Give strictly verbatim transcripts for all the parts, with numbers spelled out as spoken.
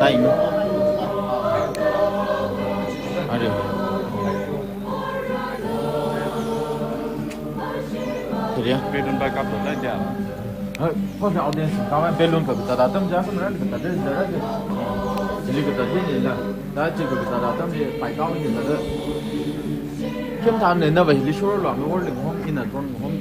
Time. Are. Kariya? Bedroom backup to na dia. Hai, kho audience, kawai balloon ka tata tam ja, samran ka tata ja, ja. Chili ka tata ni la. Da chi ka tata tam ni, pai kau ni tata. Kim than ne na ba hili shuru lo, mi world home, in a drone home.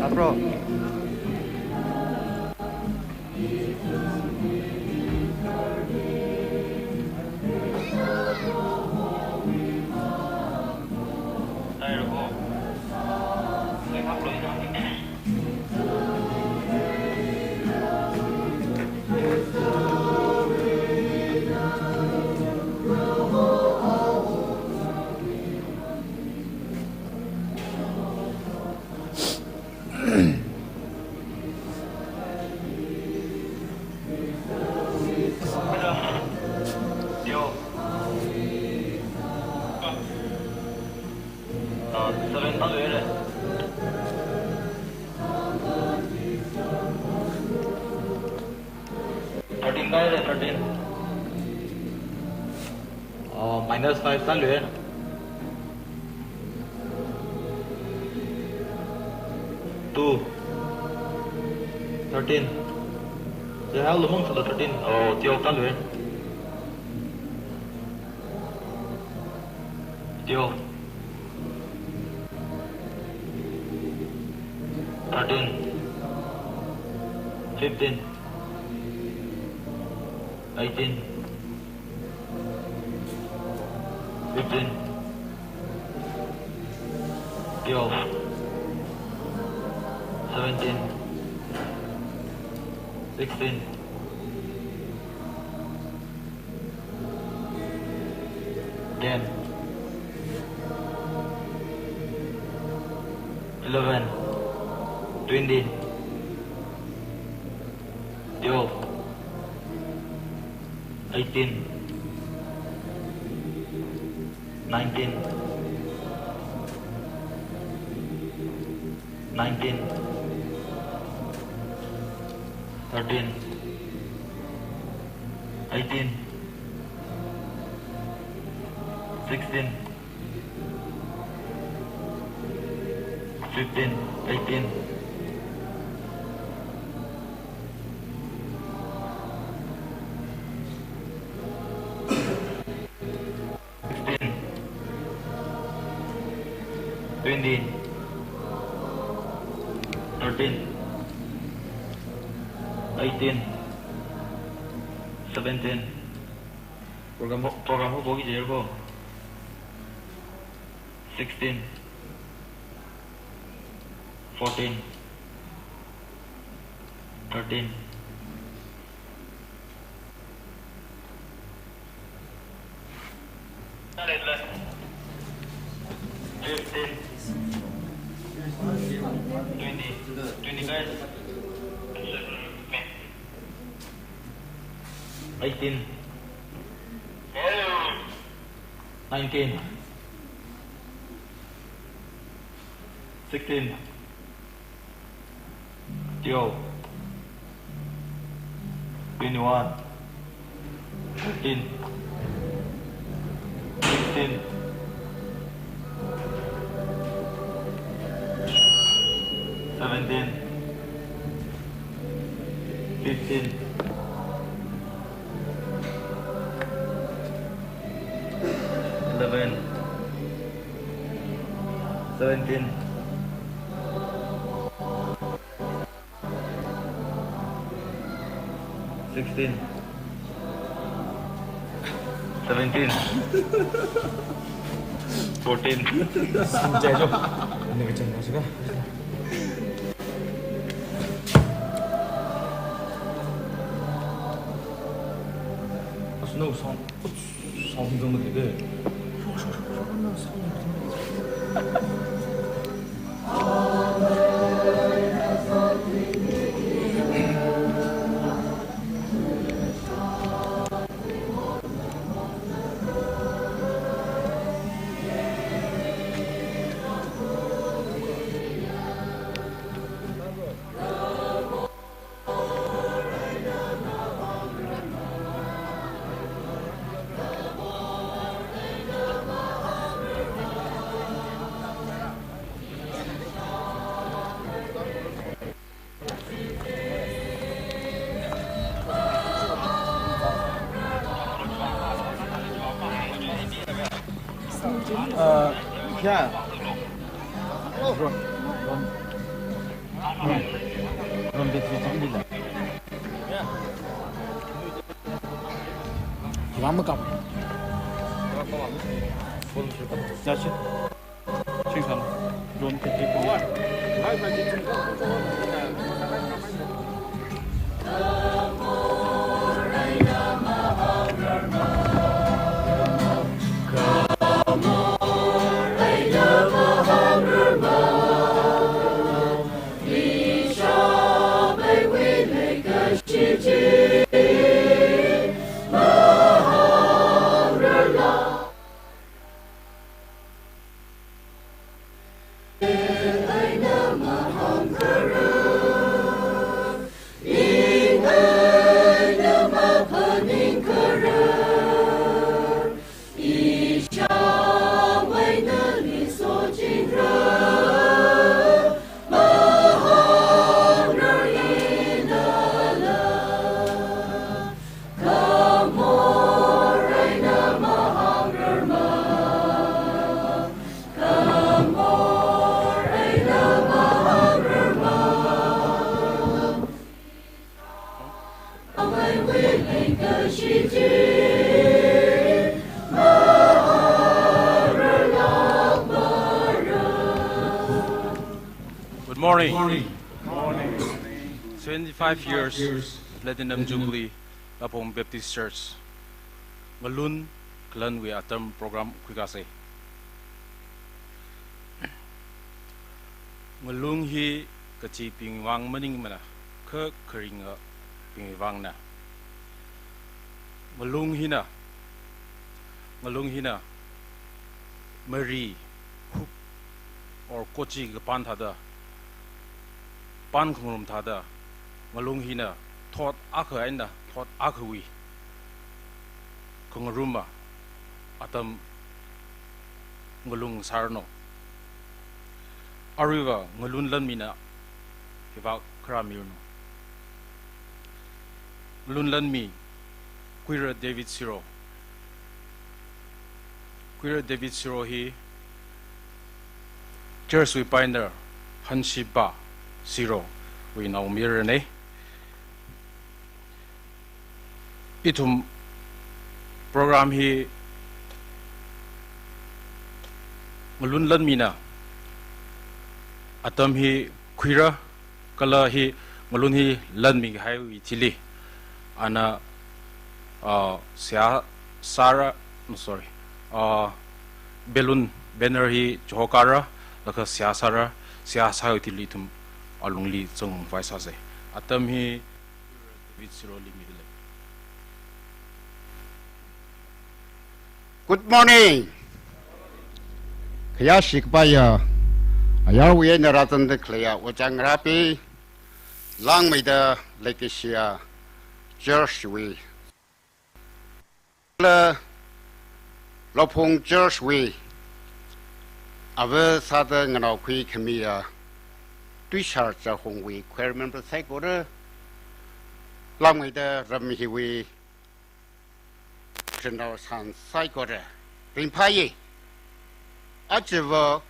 Bro. Yo. Uh, seven, thirteen, thirteen. Uh, minus five, two, thirteen. They have lumang sala thirteen. Oh, twelve, twelve. Thirteen. Fifteen. Eighteen. Fifteen. Twelve. Seventeen. Sixteen. Ten. Eleven. Twenty. Twelve. Eighteen. Nineteen. Nineteen. Thirteen. Eighteen. Sixteen. Fifteen. Eighteen. Sixteen. Twenty. Thirteen. Eighteen. Seventeen. Program, program ho bogi jer ko. Sixteen. Fourteen. Thirteen. Fifteen. Twenty. Twenty, guys. Eighteen. Nineteen. Sixteen. Twelve. Twenty-one. Thirteen. Sixteen. Seventeen. Fifteen. Eleven. Seventeen. Sixteen. Seventeen. Fourteen. Asno song. Sound hing zong de. Kya? Ron, Ron, Ron Baptist chili la. Kiwa makap. Jashi. Chingsan. Ron Baptist. Good morning. Seventy-five years Platinum Jubilee, Laphong Baptist Church. Ngalun khalanwui atam program khuikasei. Ngalung hi kachibing vang maningmana, kha kharinga bing vangna. Ngalung hina, ngalung hina, mari, hook or kochi kapan thāda, pan khangarum thāda, ngalung hina thot akha eina thot akhawui khangaruma atam ngalung sāranu. Aruiva ngalun lanmina hiva kharā miranu. Ngalun lanmi Kuira David Siro. Kuira David Siro hi Church wui pioneer Hanshiba Siro wui naomayarana. Ithum program hi ngalun lanmina atam hi khuira kala hi ngalun hi lanmi kahaiwui thili ana, ah, seihā sāra, no, sorry, ah, balloon, banner hi chihokara, laga seihā sāra, seihā sāwui thili ithum alungli zangvai sāsei. Atam hi David Siroli midalei. Good morning. Khayāshi kapaiya, ayarwui eina rāzangda khaleiya ojā ngarābing, langmeida leikashiya church wui, la Laphong Church wui ava sāda nganaokhui khamiya Tuishar Chahongwui choir member saikora, langmeida ram hiwui khararnaosan saikora ringphāya. Ajava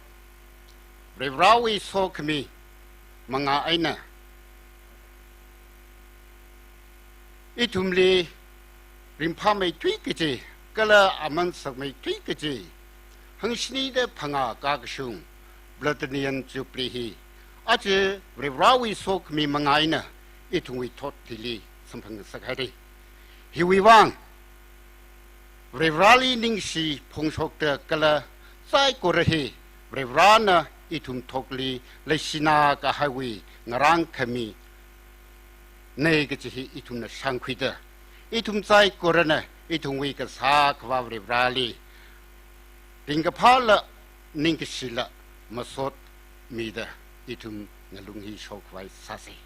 Varivarāwui sokhami mangā eina ithumli ringphāmeithui kaji kala aman sakmeithui kaji hangshinida phangā kakashung Platinum Jubilee hi aja Varivarāwui sokhami mangā eina ithumwui thot hili samphang ngasakhaira. Hiwui vang Varivarāli ningshi phongshokda kala saikora hi Varivarāna ithum thotli leishina kahaiwui ngarān khamina kaji hi ithumna shākhuida, ithum saikorana ithumwui kasā Akhava Varivarāli ringkaphāla ningkashila masot mida ithum ngalung hi shokhavai sāsei.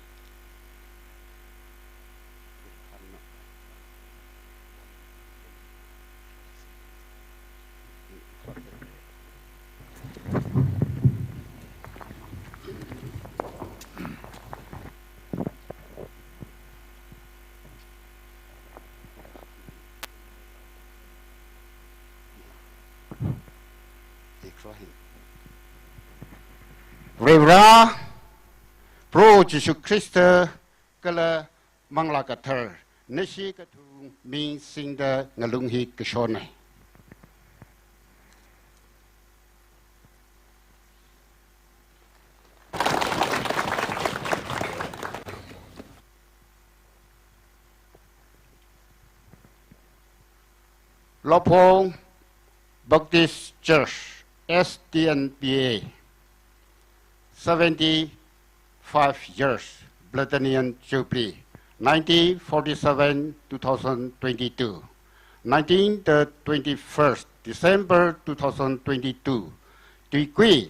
Varivara, Proho Jishu Khrista kala Manglā Kathar, nashi kathum ming singda ngalung hi kashona. Lophong Baptist Church, S T N B A, seventy-five years Platinum Jubilee, nineteen forty-seven two thousand twenty-two, nineteen the twenty-first December two thousand twenty-two, Tuikui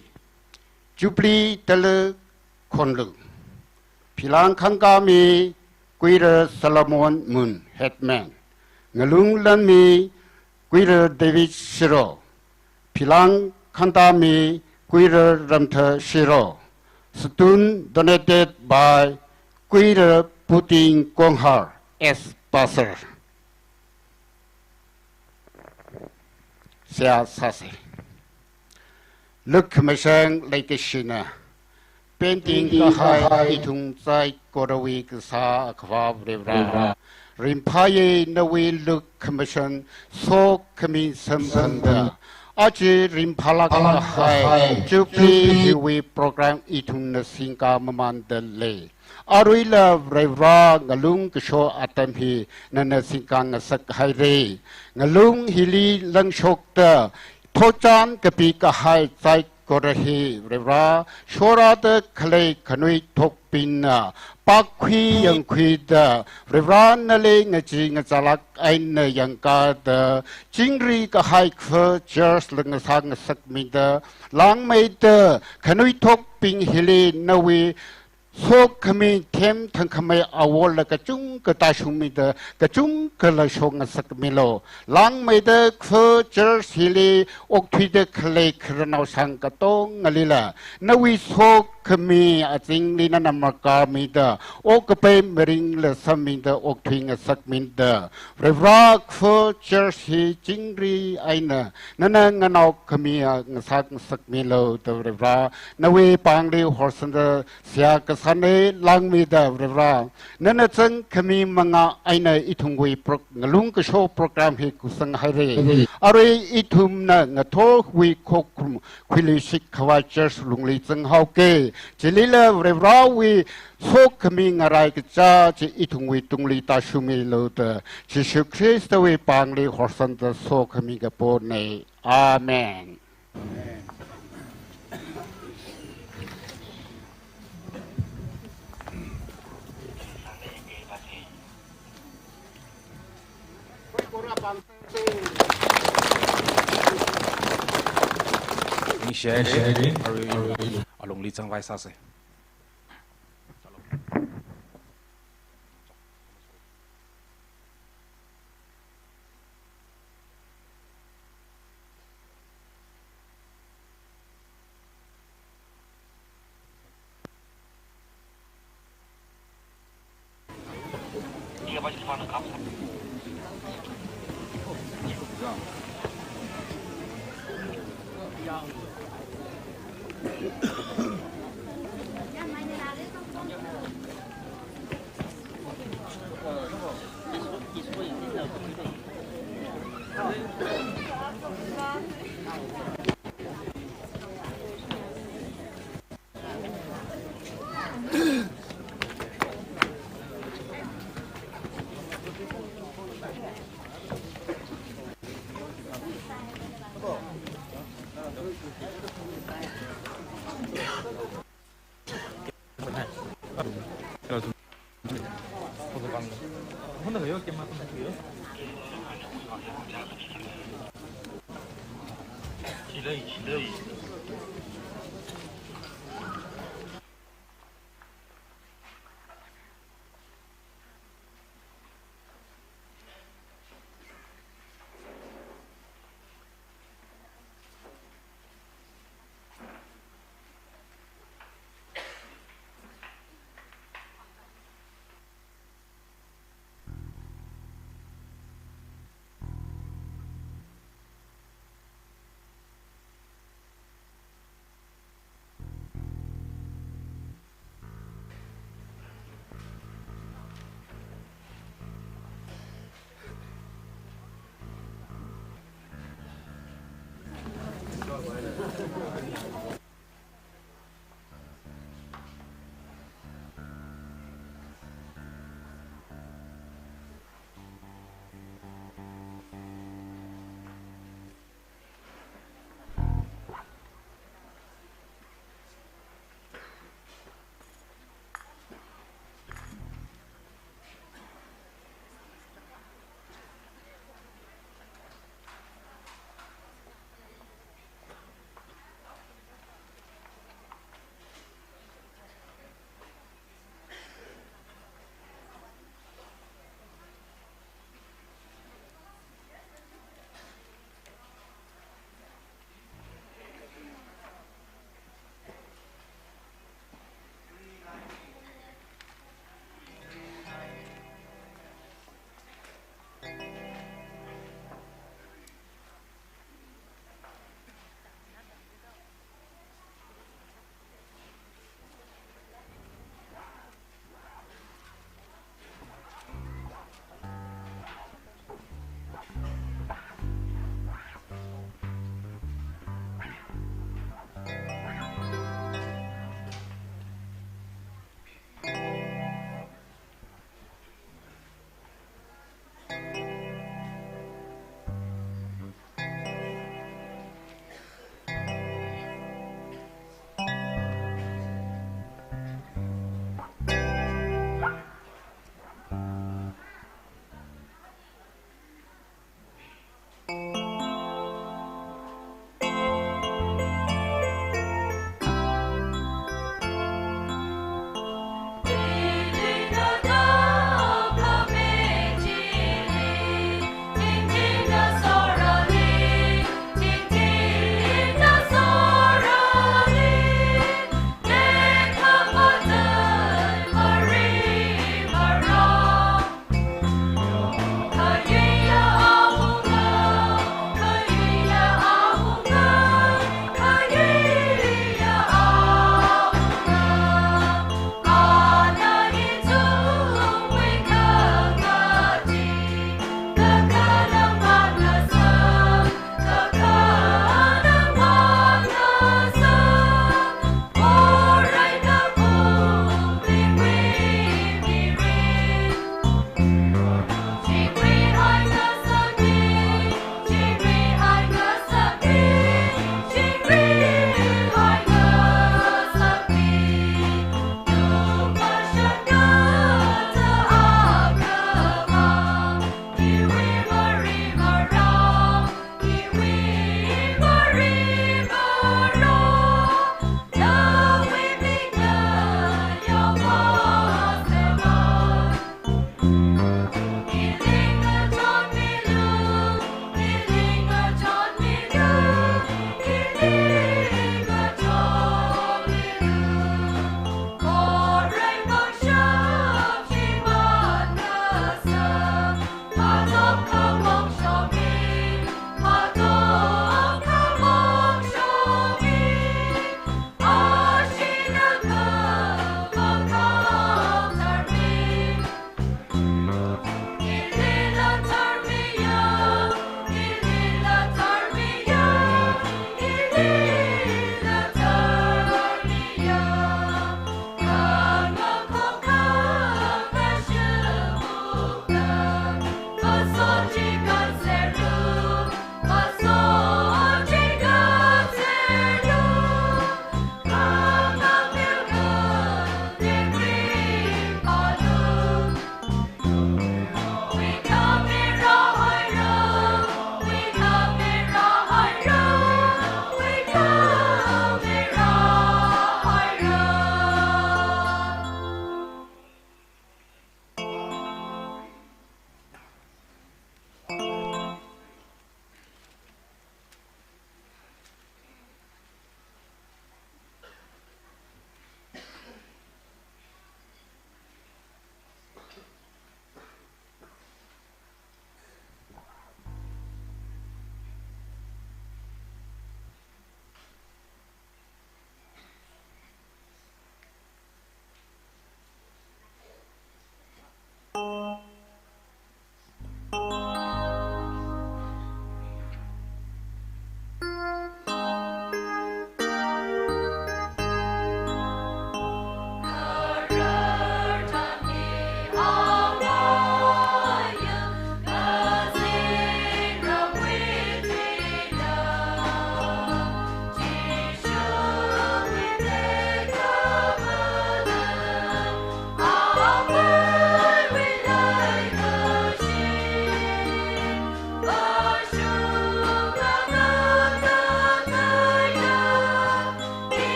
Jubilee Tala Khonlung. Philang khangkami Kuira Solomon Mun, headman. Ngalung lanmi Kuira David Shiro. Philang khantami Kuira Ramtha Shiro. Student donated by Kuira Puting Konghar as pastor. Seihā sāsa. Lukhamashang leikashina, painting kahai ithum saikorawui kasā Akhava Varivara, ringphāya nawui lukhamashang sokhami samphangda, aja ringphālāk kahai Jubilee hiwui program ithumna singkā mamānda lei. Aruila Varivara, ngalung kasho atam hi nana singkā ngasakhaira. Ngalung hili langshokta thotchan kapi kahai saikora hi Varivara, shorāda khalei khanuithotbingna pākhui yangkhuida, Varivara nali ngachee ngachālāk eina yangkāda, chingri kahai Kha Church la ngasā ngasakmida, langmeida khanuithotbing hili nawui sokhami them thangkhamei awola kachungkha tāshungmida, kachungkhala shok ngasakmilu. Langmeida Kha Church hili okthuida khalei khararnao shang katongalila nawui sokhami azingli nana markāmida, okkapai mirinla sammida, okthui ngasakmida, Varivara, Kha Church hi chingri eina nana nganaokhami akha ngasā ngasakmilu da Varivara, nawui pāngli horsangda seihā kasāna. Langmeida Varivara, nana zangkhami manga eina ithumwui pro-, ngalung kasho program hi kusanghaira. Arui ithumna ngathorwui khokharum Khuiluishit Khavai Church lungli zanghaoki. Chilila Varivarawui sokhami ngarai kachā chi ithumwui tungli tāshungmilu da Jishu Khristawui pāngli horsangda sokhami kapona. Amen. Ningshi haira, arui alungli zangvai sāsa.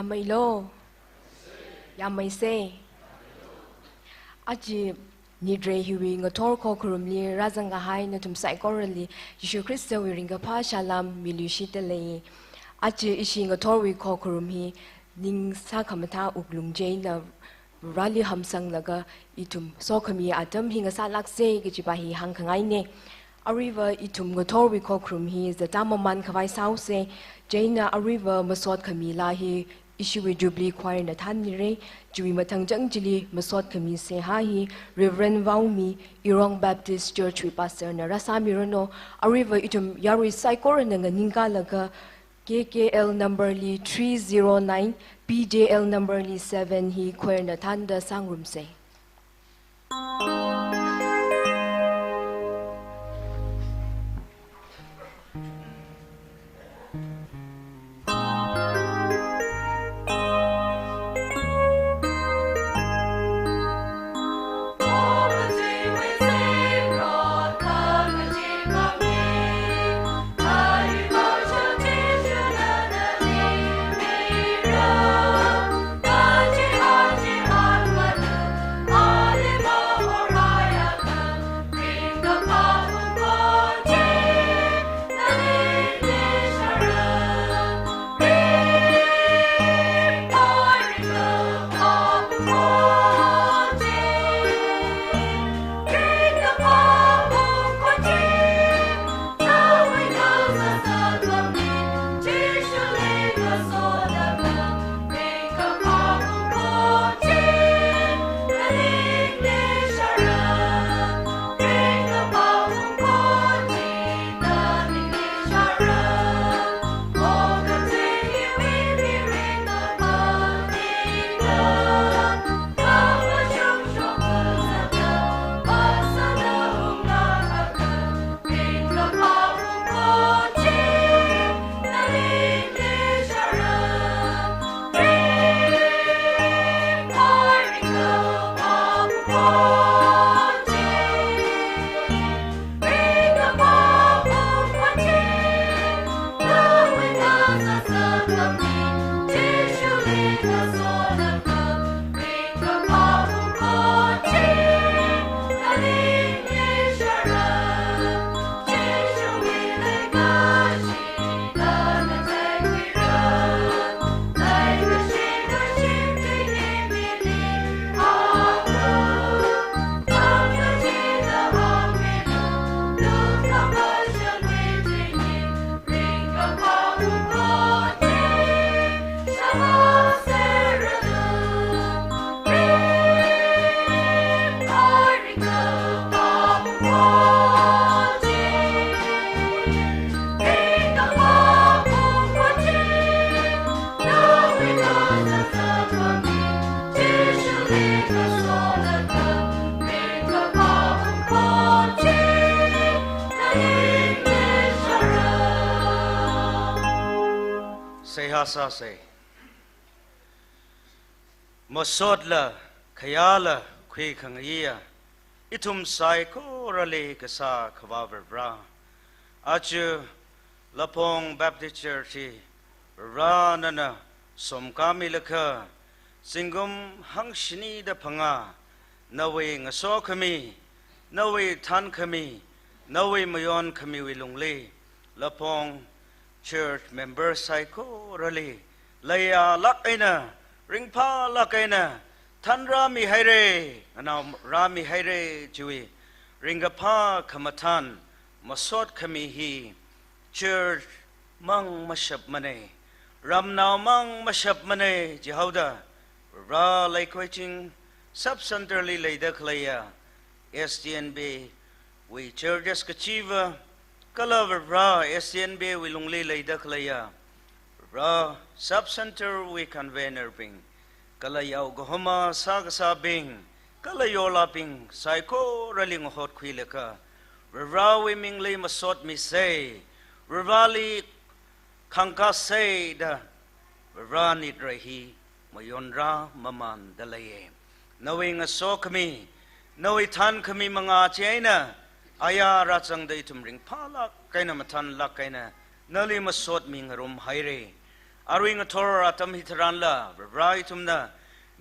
Mailo. Yāmmeisei. Aja nitrei hiwui ngathor khokharumli rāzangkahai nathum saikorali Jishu Khristawui ringkaphā salām miluishitdalei. Aja ishi ngathorwui khokharum hi ning sākhamathā wuklung chieina Vareli hamsanglaga ithum sokhami atam hi ngasālāksei kajipa hi hāngkhangainei. Aruiva ithum ngathorwui khokharum hi zatda mamānkhavai sāusei, chieina aruiva masot khamila hi ishiwui Jubilee Choir na thānmirei. Chiwui mathang chang chili masot khami seihā hi Reverend Vaomi, Irong Baptist Church wui pastor na rāsāmiranu. Aruiva ithum yarui saikorana nganingkalaga K K L number li three zero nine, P J L number li seven hi choir na thānda sāngarumsei. Seihā sāsei. Masotla, khayāla, khuikhangaiya, ithum saikorali kasā Akhava Vare. Aja Laphong Baptist Church hi Vare nana somkāmilakha, zingkum hangshini da phangā, nawui ngasokhami, nawui thānkhami, nawui mayonkhamiwui lungli, Laphong Church member saikorali, leiyalāk eina, ringphālāk eina, thanrāmihaira, nganaorāmihaira chiwui ringkaphā khamathān masot khami hi church mang mashapmana, ramnao mang mashapmana jihaoda, Vare Leikhoiching Sub Center li leida khaleiya S T N B wui churches kachiva, kala Vare S T N B wui lungli leida khaleiya Vare Sub Center wui convener bing, kala yaokahoma sākasābing, kala yorlābing saikorali ngahotkhuilaga, Varewui mingli masotmisei, Vareli khangkāsei da Vare nitrei hi mayonrā mamānda leiya. Nawui ngasokhami, nawui thānkhami mangā chieina, aya rāzangda ithum ringphālāk eina mathānlāk eina nali masotmingarumhaira. Arui ngathor atam hitharanla, Varivara ithumna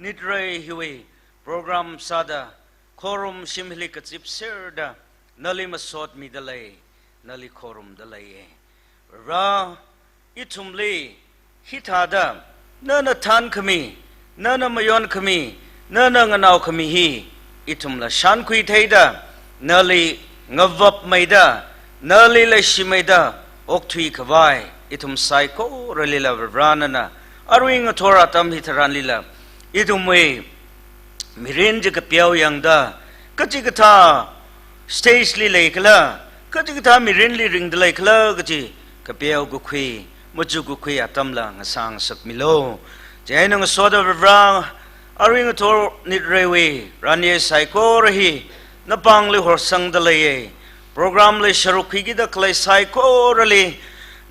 nitrei hiwui program sāda, khorum shim hili kazipserda, nali masotmida lei, nali khorumda leiye. Varivara, ithumli hithāda, nana thānkhami, nana mayonkhami, nana nganaokhami hi, ithumla shankhui theida, nali ngavapmeida, nali leishimeida, okthui khavai, ithum saikoralila Varivara nana, arui ngathor atam hitharanlila, ithumwui mirin chi kapeo yangda, kachikathā stage li leikhala, kachikathā mirinli ringda leikhala kaji kapeo kakhui, machuk kakhui atamla ngasāngasakmilu. Chieina ngasoda Varivara, arui ngathor nitreiwui ranye saikora hi napāngli horsangda leiye. Program li sharuk khuikida khalei saikorali,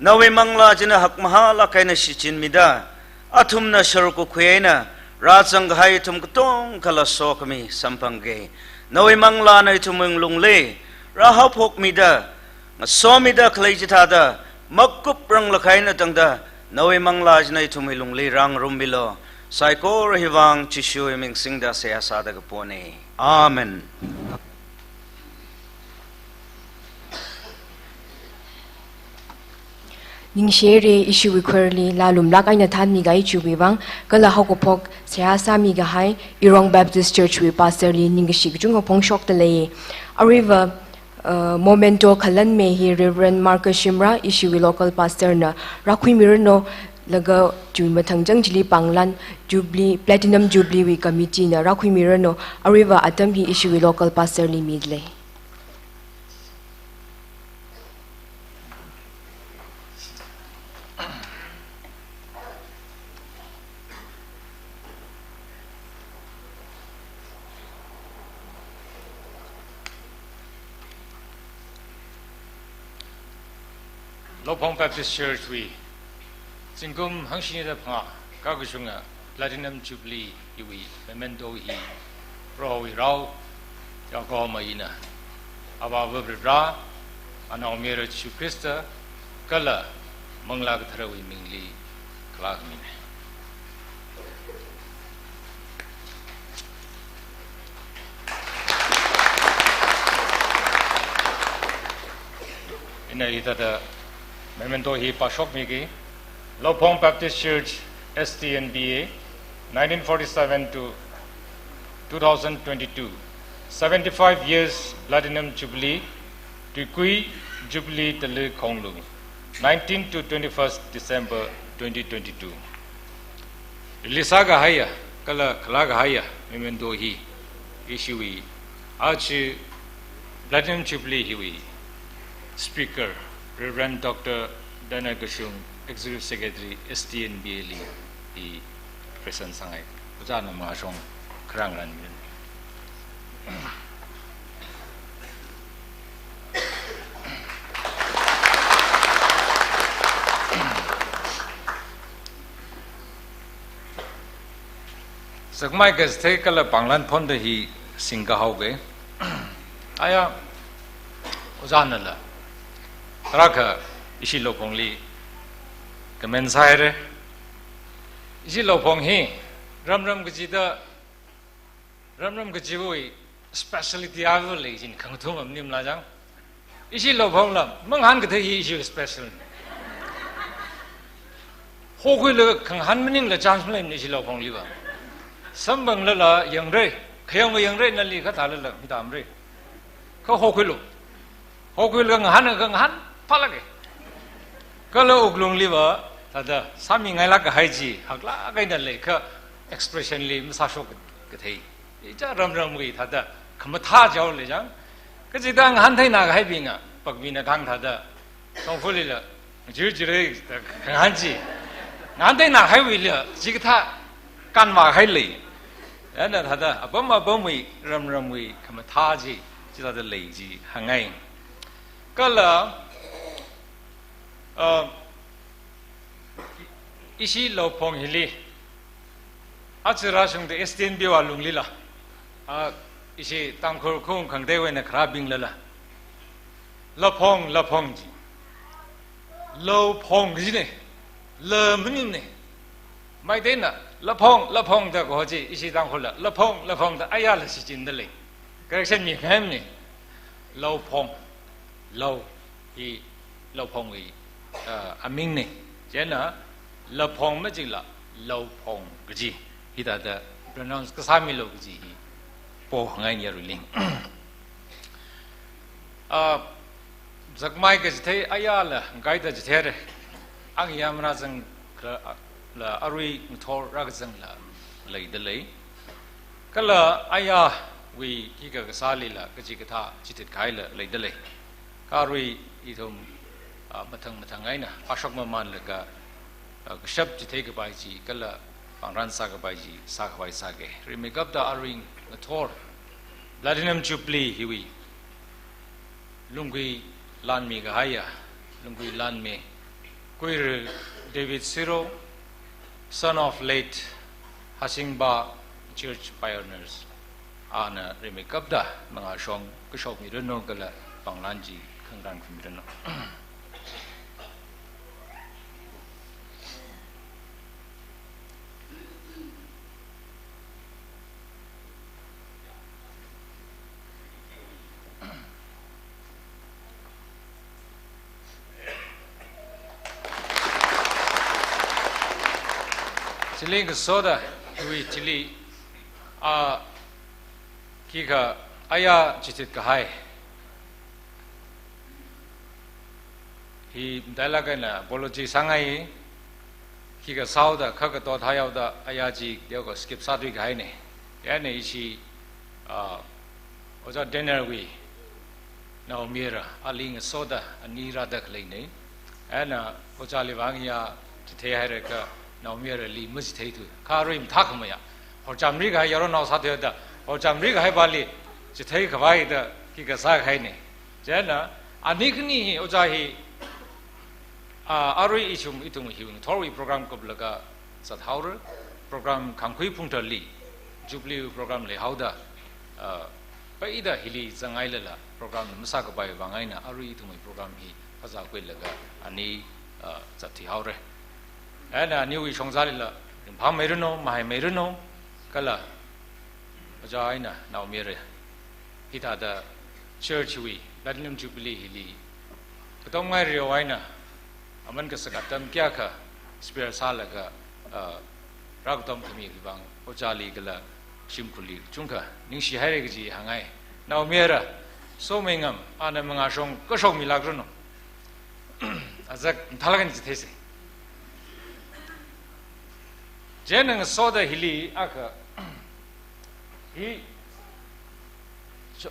nawui manglā china hakmahālāk eina shichinmida, athumna sharuk kakhui eina rāzang kahai ithum katongkhala sokhami samphangke. Nawui manglāna ithumwui lungli rāhaophokmida, ngasomida khalei chithāda, makuprang lāk eina tangda, nawui manglā china ithumwui lungli rāngarummilu. Saikora hiwui vang Jishuwui ming singda seihā sāda kapone. Amen. Ningshire, ishiwui khararli laa lumlāk eina thānmi kahai chiwui vang, kala haokaphok seihā sāmi kahai Irong Baptist Church wui pastor li ningkashi kachungkha phongshokda lei. Aruiva, uh, memento khalanmei hi Reverend Marcus Shimrah, ishiwui local pastor na rākhuimiranu, laga June mathang chang chili pānglan Jubilee, Platinum Jubilee wui committee na rākhuimiranu, aruiva atam hi ishiwui local pastor li mida lei. Louphong Baptist Church wui zingkum hangshini da phangā kakashunga Platinum Jubilee hiwui memento hi Prohowui rao, yaokahoma ina, Avāva Varivara, Anaomayara Jishu Khrista, kala Manglā Katharawui mingli khalākmine. Ina hithāda memento hi pāshokmiki. Louphong Baptist Church, S T N B A, nineteen forty-seven to two thousand twenty-two, seventy-five years Platinum Jubilee, Tuikui Jubilee Tali Khonglu, nineteen to twenty-first December twenty twenty-two. Release sākahaiya, kala khalākahaiya memento hi ishiwui aja Platinum Jubilee hiwui speaker, Reverend Doctor Dana Kashung, Executive Secretary, S T N B A li hi present sāngai. Ojāna mashong kharang ran min. Sakmai kasthei kala pānglan phonda hi singkahaoke. Aya, ojānala tarākha ishi Louphongli comment sāhaire. Ishi Louphong hi ramram kachida, ramram kachiwui speciality ava lei jin khangathum maningla jang. Ishi Louphongla mangahān kathei hi ishi special. Hokhuilaga khangahān maningla chance maleimana ishi Louphongliva. Samphanglala yangra, khayangva yangra, nali kathālala mi tamra. Kha hokhuilu. Hokhuilaga ngahān, ngahān phālāke. Kala wuklungliva, thāda sāmingailāk kahai chi haklāk eina lei, kha expression li masāshok kathei. Ichā ramramwui thāda khamathā jao lei jang. Kachida ngahān theina kahaibingna, pakbingna kahāng thāda, shongfalila, jir jire, da khangahān chi. Ngahān theina kahaiwuila, chikathā kanvā kahai lei. Yana thāda, apam apamwui, ramramwui khamathā chi, chithāda lei chi hāngngai. Kala, uh, ishi Louphong hili, aja rāshungda S T N B A wui lunglila, ah, ishi Tangkhul khaung khangateiwui eina kharābinglala, Laphong, Laphong ji. Louphong jine. La maningne. Meiteina, laphong, laphong da kaho chi, ishi Tangkhul la, laphong, laphong da, aya la shichinda lei. Correction mikahai mane. Laophong, lao hi, laophongwui, uh, amingne. Chieina, laphong machila, laophong kaji. Hithāda pronounce kasāmilu kaji hi. Pongai yaruiling. Ah, zakmai kachithei ayala, ngaida chitheire. Angyam rāzang khala, la arui ngathor rākazangla leida lei. Kala ayawui khikha kasālila, kachikathā chithit kahaila leida lei. Kha arui ithum, ah, mathang mathang eina, phāshok mamanlaga, ah, kashap chithei kapai chi, kala pangran sākapai chi, sākapai sāke. Rimeikapta arui ngathor, Platinum Jubilee hiwui lunggui lanmi kahaiya, lunggui lanmi, Kuira David Siro, son of late Hasingba Church Pioneers, ana rimeikapta mangāshong kashokmiranu kala panglan chi khangarān khuimiranu. Chili ngasoda, hiwui chili, ah, khikha aya chithit kahai. Hi matailāk eina apology sāngai, khikha sāhaoda, kha katot haoda, aya chi teokha skip sāthui kahaine. Chieina ishi, ah, Ojā Daniel wui naomayara, ali ngasoda, ani rāda khaleine. Chieina Ojāli vang ya, chithei haira kha naomayarali machitheithu. Kha arui mathākhamayā. Horchamri kahai yaronao sāthuida, horchamri kahai pāli chithei khavai da khikha sākahaine. Chieina, ani khani hi, ojā hi, ah, arui ithum, ithum hi ngathorwui program kuplaga zathaora, program Khangkhui Phungtharli, Jubilee program leihaoda, ah, peida hili zangngailala, program masākapai vang eina, arui ithumwui program hi phazā khuilaga, ani, ah, zatthuihaora. Chieina aniwui shongzālila, ringphāmeiranu, mahaimeiranu, kala, ojā eina naomayara, hithāda church wui Platinum Jubilee hili, katomngai reo eina, aman kasak atam kayākha spare sālaga, ah, rākatom khami hi vang, ojāli kala shimkhurli chungkha ningshi haira kaji hāngngai. Naomayara, Somei Ngam, ana mangāshong kashokmilākranu. Azak mathālāk eina chitheise. Chieina ngasoda hili akha, hi, so,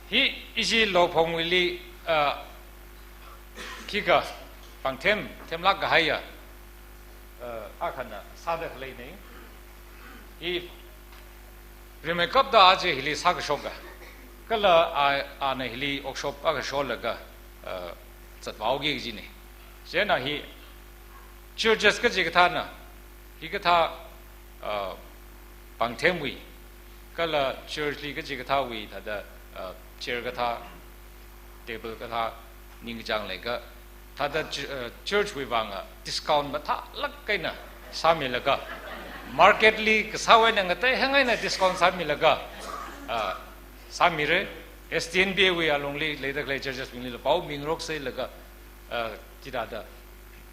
hi ishi laophongwuili, ah, khikha pāngthem, themlāk kahaiya, ah, akhana sāda khaleine. Hi rimeikapta aja hili sākashoka. Kala a, ana hili workshop akha sholaga, ah, zatvāhaoki kajine. Chieina hi churches kachikathāna, hikathā, ah, pāngthemwui, kala church li kachikathāwui, thāda, ah, chair kathā, table kathā, ningkachāng leiakha, thāda ch-, ah, church wui vanga discount mathālāk eina sāmilaga, market li kasāwui eina ngateihāng eina discount sāmilaga, ah, sāmira, S T N B A wui alungli leida khalei churches bingli la pao mingaroksei laga, ah, chithāda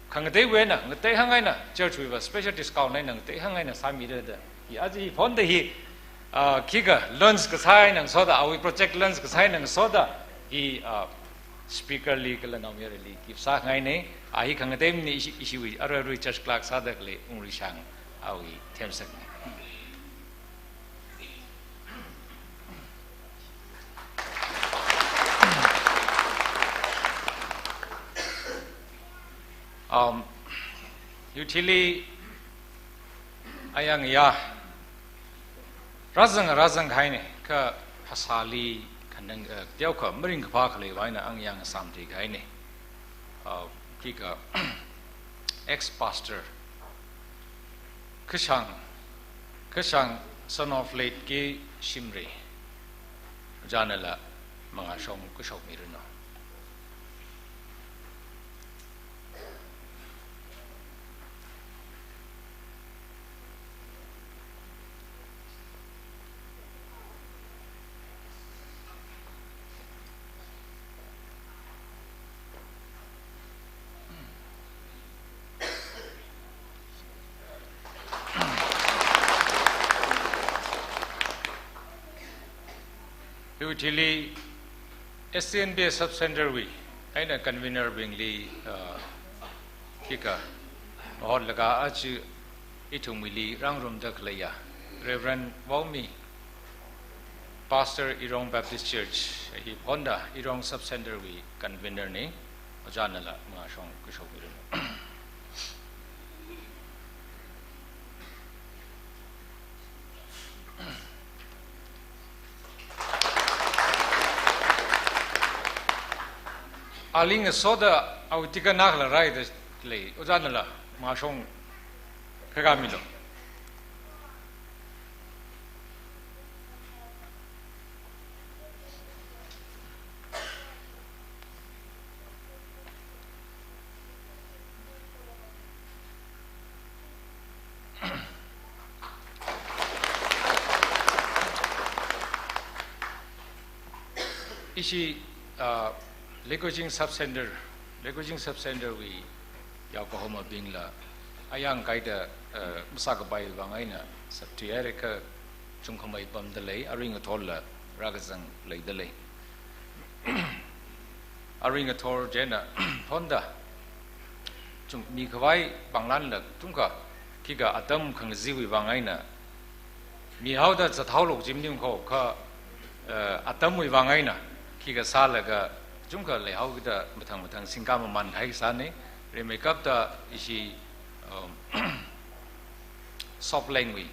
khangateiwui eina, ngateihāng eina, church wui va special discount eina ngateihāng eina sāmira da. Hi aja hi phonda hi, ah, khikha launch kasā eina ngasoda, awui project launch kasā eina ngasoda, hi, ah, speaker li kala naomayarali gift sāngaine. A hi khangatei mane, ishi, ishiwui arui arui church clerk sāda khalei Ungri Shang, awui themsakne. Um, usually, ayang ya, rāzang, rāzang kahaine, kha phasāli, khanang, eh, teokha maringkaphā khaleiwui eina ang yang samti kahaine. Uh, khikha ex-pastor, Kashang, Kashang son of late K Shimray, ojānala mangāshong kashokmiranu. Iwui thili S C N B A Sub Center wui eina convener bingli, uh, khikha mahotlaga aja ithumwuili rāngarumda khaleiya Reverend Vaomi, Pastor, Irong Baptist Church, hi phonda Irong Sub Center wui convener ni, ojānala mangāshong kashok miranu. Ali ngasoda awui tikana khala rāida lei, ojānala mangāshong khakha milu. Ishi, ah, Lekoijing Sub Center, Lekoijing Sub Center wui yaokahomabingla ayang kaida, eh, masākapai vang eina saptui haira kha chungkhamei pamda lei, arui ngathorla rākazang leida lei. Arui ngathor chieina phonda chung mikhavai pānglanla chungkha khikha atam khangaziwui vang eina mihaoda zathaolu kaji maningkho kha, eh, atamwui vang eina khikha sālaga chungkha leihaokida mathang mathang singkā mamānkahai sāni. Rimeikapta ishi, um, Soklengwui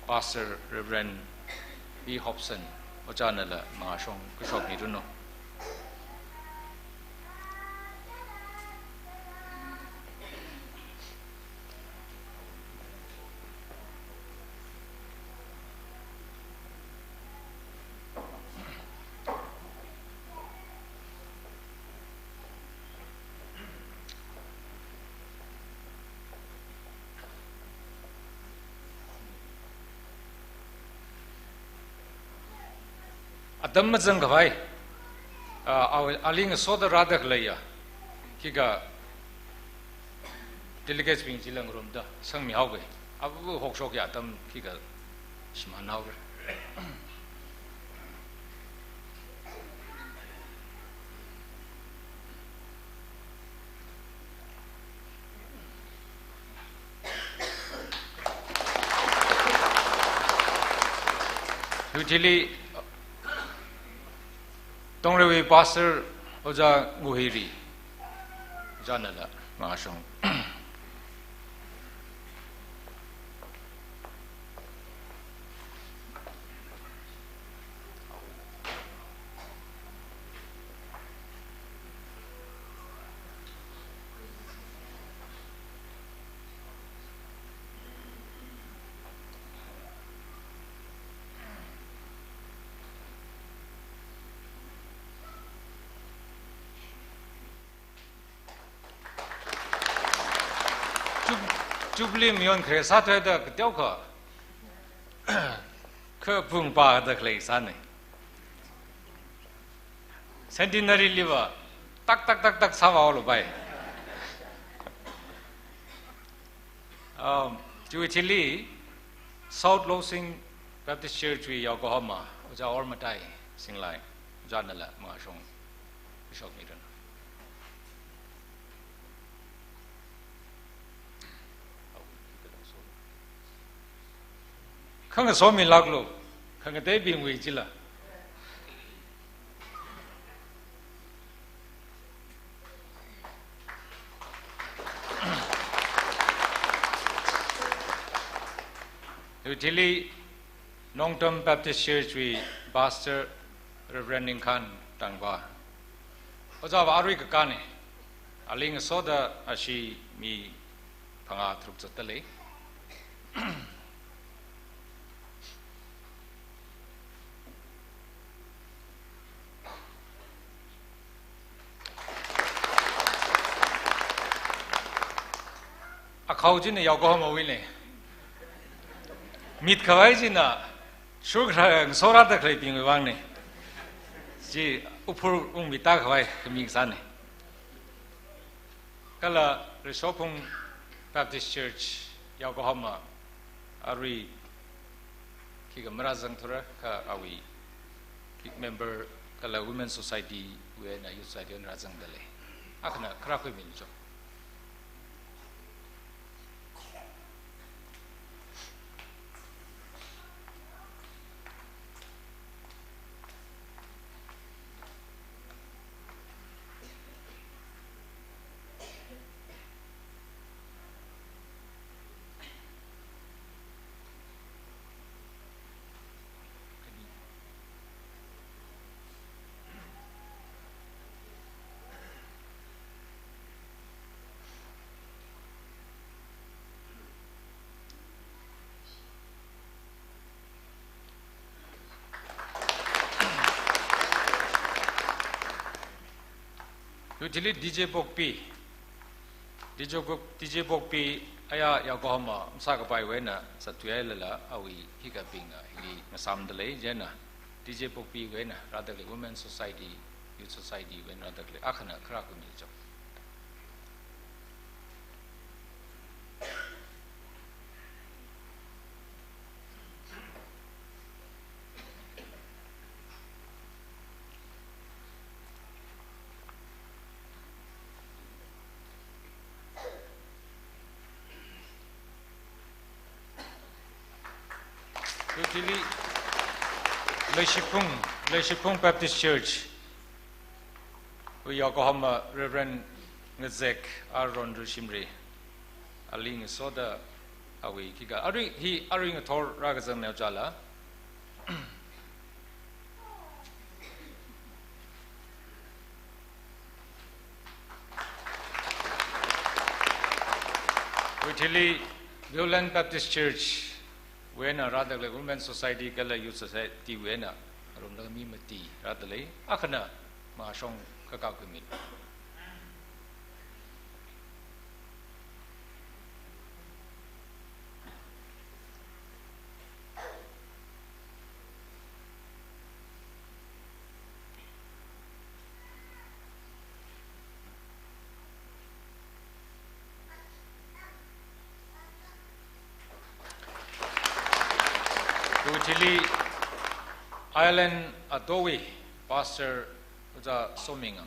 Pastor Reverend B Hobson, ojānala mangāshong kashok miranu. Atam mazangkhavai, ah, awui, ali ngasoda rāda khaleiya khikha delegates bing chila ngarumda sangmihaoki. Ava hokshokya atam khikha shimānhaora. Iwui thili Tongreiwui Pastor Ojā Nguhiri, ojānala mangāshong. Jub-, Jubilee mayon khare sāthuida kateokha, kha pung pāda khalei sāni. Centenary liva tak, tak, tak, tak sāvālu bai. Um, chiwui thili South Losing Baptist Church wui yaokahoma Ojā Ormatai Singlai, ojānala mangāshong kashok miranu. Khangasomi laklu, khangateibingwui chila. Iwui thili Nongtam Baptist Church wui Pastor Reverend Ningkhan Tangba, ojāva arui kakāni. Ali ngasoda ashi mi phangā tharuk zatda lei. Akhao china yaokahomawuili. Mitkhavai china shurkha ngasorāda khaleibingwui vangni. Chi uphur ungmitākhavai khami kasāni. Kala Resophung Baptist Church yaokahoma arui khikha marāzangthura kha awui Member kala Women Society wui eina Youth Society wui eina rāzangda lei. Akhana kharā khuimilu cho. Utility D J Pokpi. D J Pok-, D J Pokpi aya Yokohama masākapai wui eina zatthuihailala awui hikabing, ah, hili ngasāmda lei, chieina D J Pokpi wui eina rāda lei, Women Society, Youth Society wui eina rāda lei, akhana kharā khuimilu cho. Utility Leishipung, Leishipung Baptist Church wui Yokohama Reverend Ngazek Aaron Rushimri. Ali ngasoda awui khikha, arui hi arui ngathor rākazang neo chāla. Utility Viewland Baptist Church wui eina rāda lei, Women Society kala Youth Society wui eina ngarumlaga mi mati rāda lei, akhana mashong kakā khuimilu. Utility Island Atowi, Pastor Ojā Somingam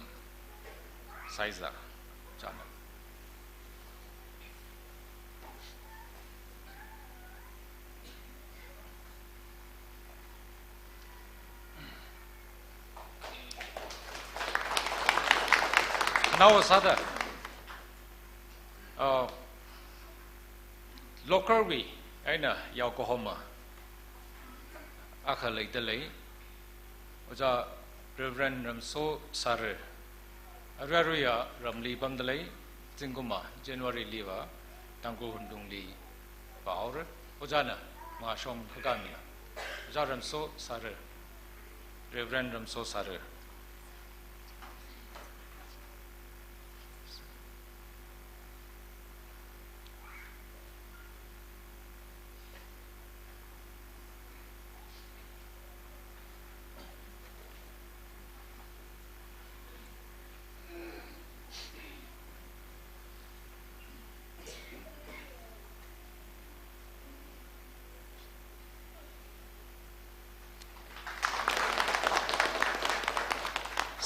Saiza, chāna. Nao sāda, uh, local wui eina Yokohama akha leida lei, Ojā Reverend Ramso Sāra. Arui aruiya ramli pamda lei, zingkumva January liva Tangkhul Hundungli vāhaora. Ojāna mashong kakāmilu. Ojā Ramso Sāra, Reverend Ramso Sāra.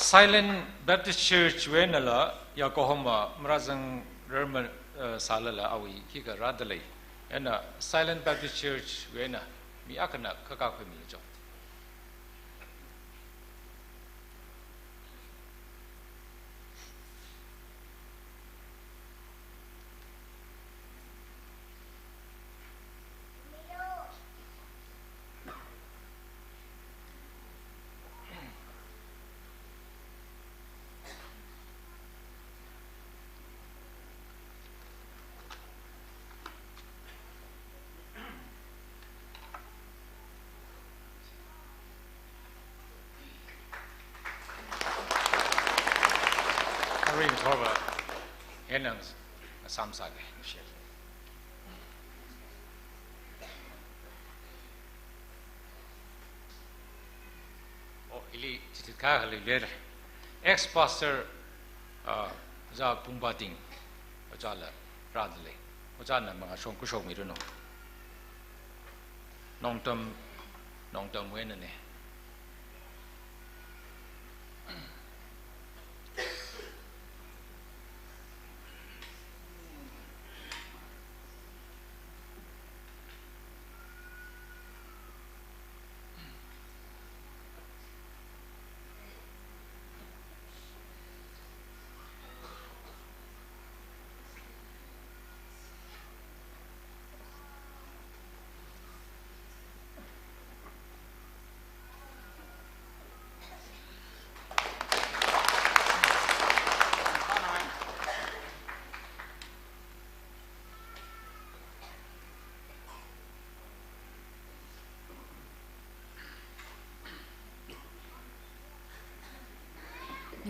Silent Baptist Church wui einala Yokohama marāzangrarma, eh, sālala awui khikha rāda lei. Eina Silent Baptist Church wui eina mi akhana kakā khuimilu cho. Aruingathorva, ina ngasām sāga, share. Oh, hili chithit kha hali lele. Ex-pastor, ah, Ojā Pungbating, ojāla rāda lei. Ojāna mangāshong khuishokmiranu. Nongtam, Nongtam wui einana.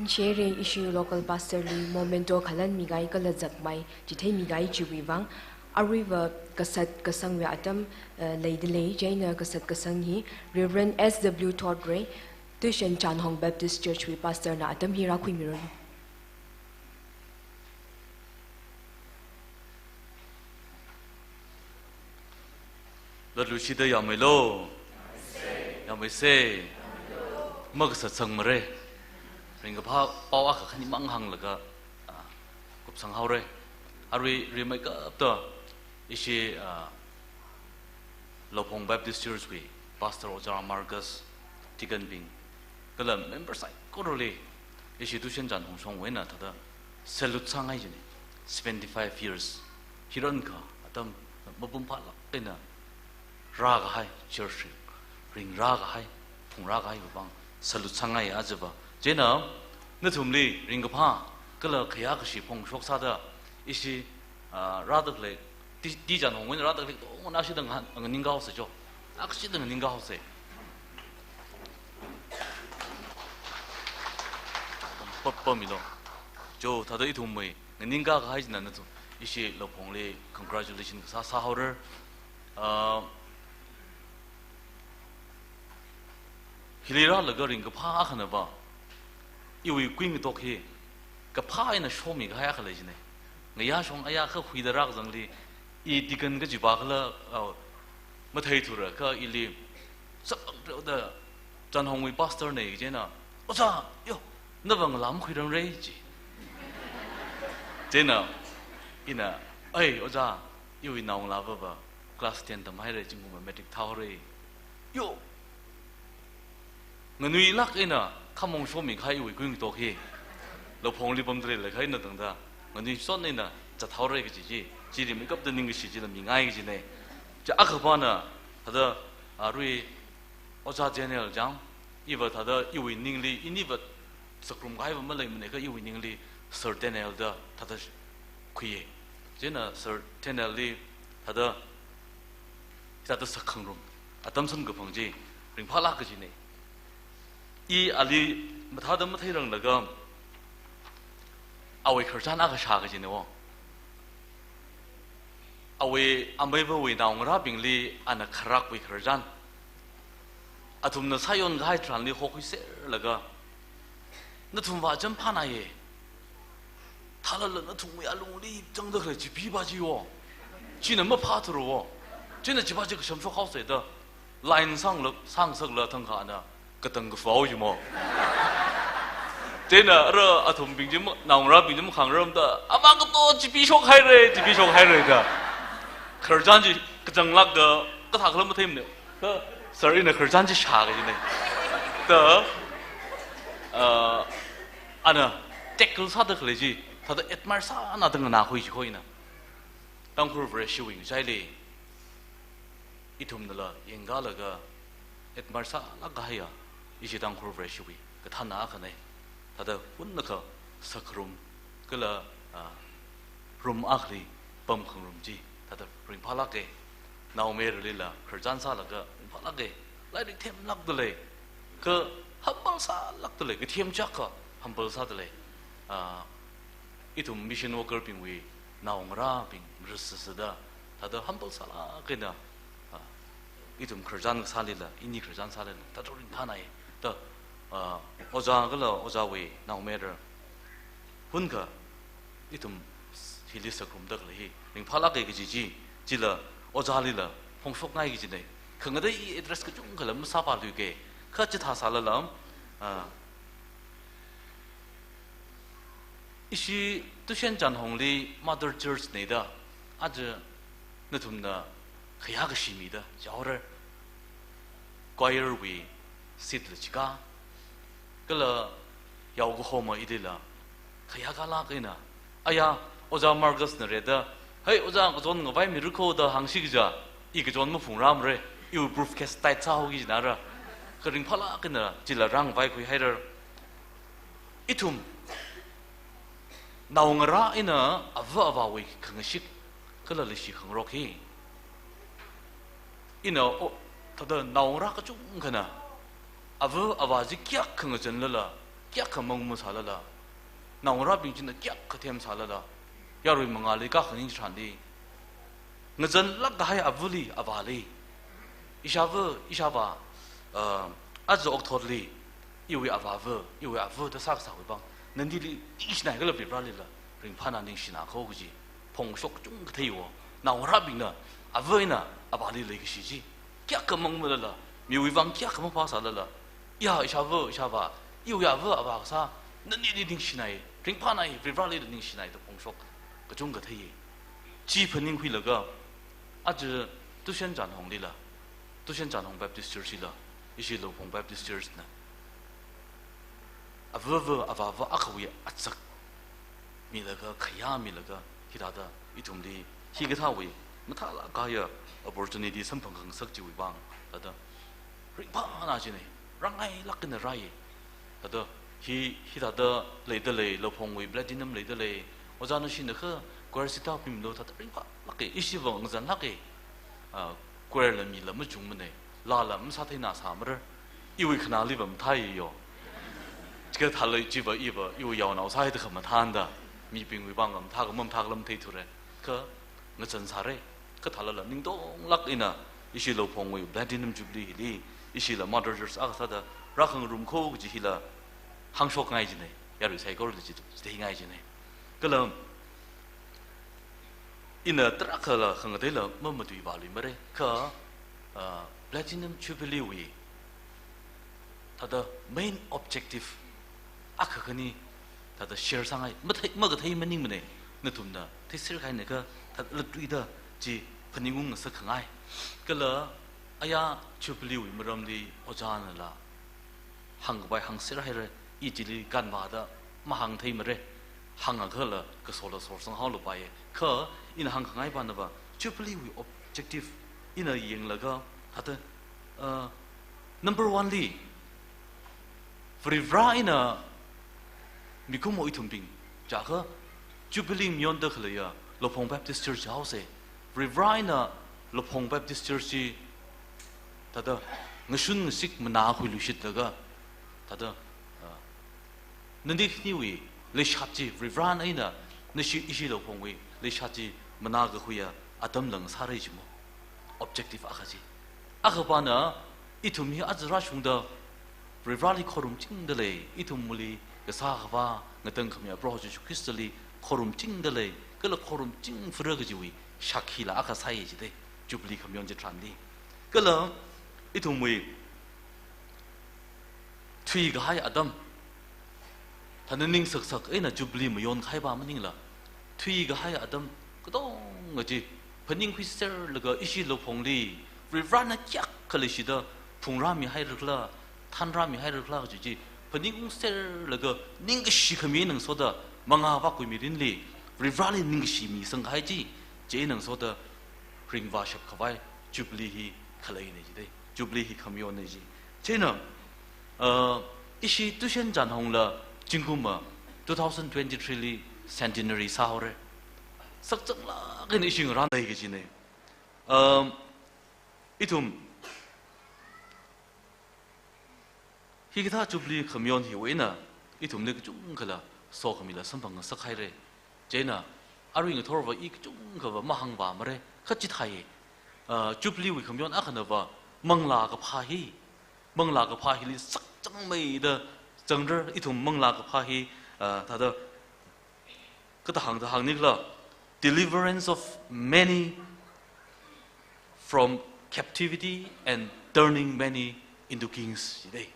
Shere ishi local pastor li memento khalan mikahai kala zakmai chitheimi kahai chiwui vang, aruiva kasat kasangwui atam, eh, leidalei, chieina kasat kasang hi Reverend S W Thotray, Tushen Chanhong Baptist Church wui pastor na atam hi rākhuimiranu. Latluishida yāmeilu. Yāmeise. Makasat sangmare. Ringkaphā pao akha khanimang hānglaga, ah, kupsang haore. Arui rimeikapta ishi, ah, Laphong Baptist Church wui Pastor Ojā Marcus, deacon bing, kala member saikorali ishi Tushen Chanhong shongwui eina thāda salute sāngai jine. Seventy-five years. Hirankha atam mapung phālāk eina rākahai church ringrākahai, phungrākahaiwui vang salute sāngai ajava. Chieina nathumli ringkaphā kala khayākashi phongshok sāda ishi, ah, rāda khalei, Ti, Ti Chanhongwui eina rāda khalei katongana ashida nga, nganingkahaosa jo. Ashida nganingkahaosa. Pap, pap milu. Jo, thāda ithumwui nganingkakahai china nathum ishi Laphongli congratulation kasā sāhaora. Ah, hili rālaga ringkaphā akhanava, iwui kuingatok hi kaphā eina shomikahai akha lei jine. Ngayā shong ayā kha huida rākazangli, i deacon kajiva khala, ah, matheithura kha ili sāpang reoda Chanhongwui pastor na kajina, "Ojā, yo, nava ngalā makhuirangra," ji. Chieina ina, "Ai, Ojā, iwui naongalāvava class ten tamhaira, zingkum matric thāhaora." Yo, nganuilāk eina khamong shomikahai iwui kuingatok hi Laphongli pamda leilakha eina tangda nganui shon eina zathaora kaji chi, chi rimeikapta ningkashi chila mingai kajine. Chi akhapana, thāda arui Ojā Daniel chang, iva thāda iwui ningli, iniva sākharum kahaiva maleimane kha iwui ningli Sir Daniel da thāda khuiya. Chieina Sir Daniel li thāda, thāda sākhangarum atam samkaphang chi ringphālāk kajine. I ali mathāda matheiranglaga awui khararchan akha shā kajine wo. Awui ameivawui naongarābingli ana kharākwui khararchan. Athumna sāyonkahai tharanli hokhuiserlaga, "Nathumva chāmphānaye. Thālala nathumwui alungli zangda khalei chipeeba chi wo. China maphāthura wo. China chipeeba chi kashamshok haosa," da line sānglāk, sāngasakla thangkha ana katang kafao jimo. Chieina ara athumbing chi ma, naongarābing chi makhangaramda, "Amang kato chipeshok haira, chipeshok haira," da. Khararchan chi kazanglākda, kathā khala matheimane. Kha Sir ina khararchan chi shā kajine. Da, ah, ana tackle sāda khalei chi, thāda admire sānada nganākhui chi kho ina. Tangkhul Vareshiwui ngachaili ithumnala yangkalaga admire sālāk kahaiya ishi Tangkhul Vareshiwui kathānna akhane. Thāda hunnakha sākharum kala, ah, room akhali pamkhangarum chi thāda ringphālāke. Naomayaralila khararchan sālaga ringphālāke. Lairik themlākda lei. Kha humble sālākda lei. Kathem chiyākha humble sāda lei. Ah, ithum mission worker bingwui naongarābing rāsāsāda, thāda humble sālāk eina, ah, ithum khararchan kasālila, ini khararchan sālila, thāda ringphānai. Da, ah, Ojā kala Ojāwui naomayara, hunkha ithum hili sākharumda khalei hi ringphālāke kaji chi, chila Ojālila phongshokngai kajine. Khangatei i address kachungkhala masāpaluike. Kha chithā sālala, ah, ishi Tushen Chanhongli Mother Church ne da, aja nathumna khayākashi mida, yaora choir wui seat la chika, kala yaokahoma ilila khayākalāk eina, aya, Ojā Marcus na rida, "Hei, Ojā, kachon ngavaimirako," da hāngsi kaja, i kachon maphungrāmara, iwui briefcase tight sāhaoki jinara. Kha ringphālāk eina chila rāngavaikhui haira. Ithum naongarā eina ava avāwui khangashik kala leishi khangarok hi, ina o, thāda naongarā kachungkhana ava avā chi kayākha ngazanlala, kayākha mangmasālala, naongarābing china kayākha themsālala, yarui mangāli kakhaning chitharanli, ngazanlāk kahai avali, avāli, ishāva, ishāvā, uh, aja okthotli, iwui avāva, iwui ava da sākasāwui vang, nanili ningshinai kala Varivarālila ringphāna ningshinā kho kaji phongshok kachungkha theiwo. Naongarābingna ava eina avāli leikashi chi kayākha mangmalala, miwui vang kayākha maphāsālala, ya ishāva, ishāvā, iwui ava, avā kasā, nanili ningshinai, ringphānai, Varivarālila ningshinai da phongshok kachungkha theiye. Chi phaningkhuilaga, aja Tushen Chahonglila, Tushen Chahong Baptist Church hila, ishi Louphong Baptist Church na, avava, avāva akhawui azak milaga, khayā milaga, hithāda ithumli hikathāwui mathālāk kahaiya opportunity samphang khangasak chiwui vang, thāda ringphāna chine, rāngailāk eina rāye. Thāda hi, hithāda leidalei, Louphongwui Platinum leidalei, ojā nashina kha choir setup mimlo, thāda ringphālāke, ishiva ngazanlāke. Ah, choir la mila machungmane, lāla masātheina sāmara, iwui khanāliva mathāiyo. Chika thālei chiva iva, iwui yaonao sāhaida khamathānda, mibingwui vang mathā kha mamathā khala matheithura. Kha ngazansāre, kha thālala ningtonglāk eina, ishi Louphongwui Platinum Jubilee hili, ishila Mother Church akha sāda rākhangarum kho kaji hila hāngshokngai chine, yarui saikorali chi, chitheingai chine. Kala ina tarākhala khangateila mamatuivāluimare, kha, ah, Platinum Jubilee wui thāda main objective akha khani thāda share sāngai, mathei, makathei maningmane, nathumna theiser kahaina kha, thāda latuida chi phaningung ngasak khangai. Kala aya Jubilee wui maramli ojānala hāngkhavai hāngser haira, i chili kanvāda mahāngtheimare, hāngakhala kasola sorsang haolupaiye. Kha ina hāngkhangai panava, Jubilee wui objective ina yanglaga, thāda, uh, number one li, Varivarā eina mikumo ithumbing, chākha Jubilee mayonda khaleiya Louphong Baptist Church haose. Varivarā eina Louphong Baptist Church chi thāda ngashun ngashik manākhuiluishitlaga, thāda, ah, nani khaniwui leishat chi, Varivarā eina nashi ishi Louphongwui leishat chi manākakhuiya atam lang sāra jimo. Objective akha chi. Akhapana, ithum hi aja rāshungda Varivarāli khorumchingdalei, ithumli kasā Akhava ngatangkhamiya Proho Jesu Khristali khorumchingdalei, kala khorumchingphara kajiwui shakhila akha sāi jide, Jubilee khamayon chitharanli. Kala ithumwui thuikahai atam, thāda ningsaksak eina Jubilee mayonkahaiva maningla, thuikahai atam katonga chi phaningkhuiserlaga ishi Louphongli Varivarāna kayākha leishida phungrāmihairakhala, thanrāmihairakhala kaji chi phaningserlaga ningkashi khami eina ngasoda mangā vākhui mirinli Varivarāli ningkashi misangkahai chi, chieina ngasoda ringvāshap khavai Jubilee hi khaleine jide, Jubilee hi khamayonne ji. Chieina, uh, ishi Tushen Chahongla zingkumva two thousand twenty-three li centenary sāhaore. Sakchanglāk eina ishi ngarānlei kajine. Um, ithum hikathā Jubilee khamayon hiwui eina ithumli kachungkhala sokhamila samphang ngasak haire. Chieina arui ngathorva i kachungkhava mahāngvāmare, kha chithāi, ah, Jubilee wui khamayon akhanava manglā kaphā hi, manglā kaphā hili sakchangmeida zangrar, ithum manglā kaphā hi, ah, thāda kathāda hāngda hāngnikhala, deliverance of many from captivity and turning many into kings jide.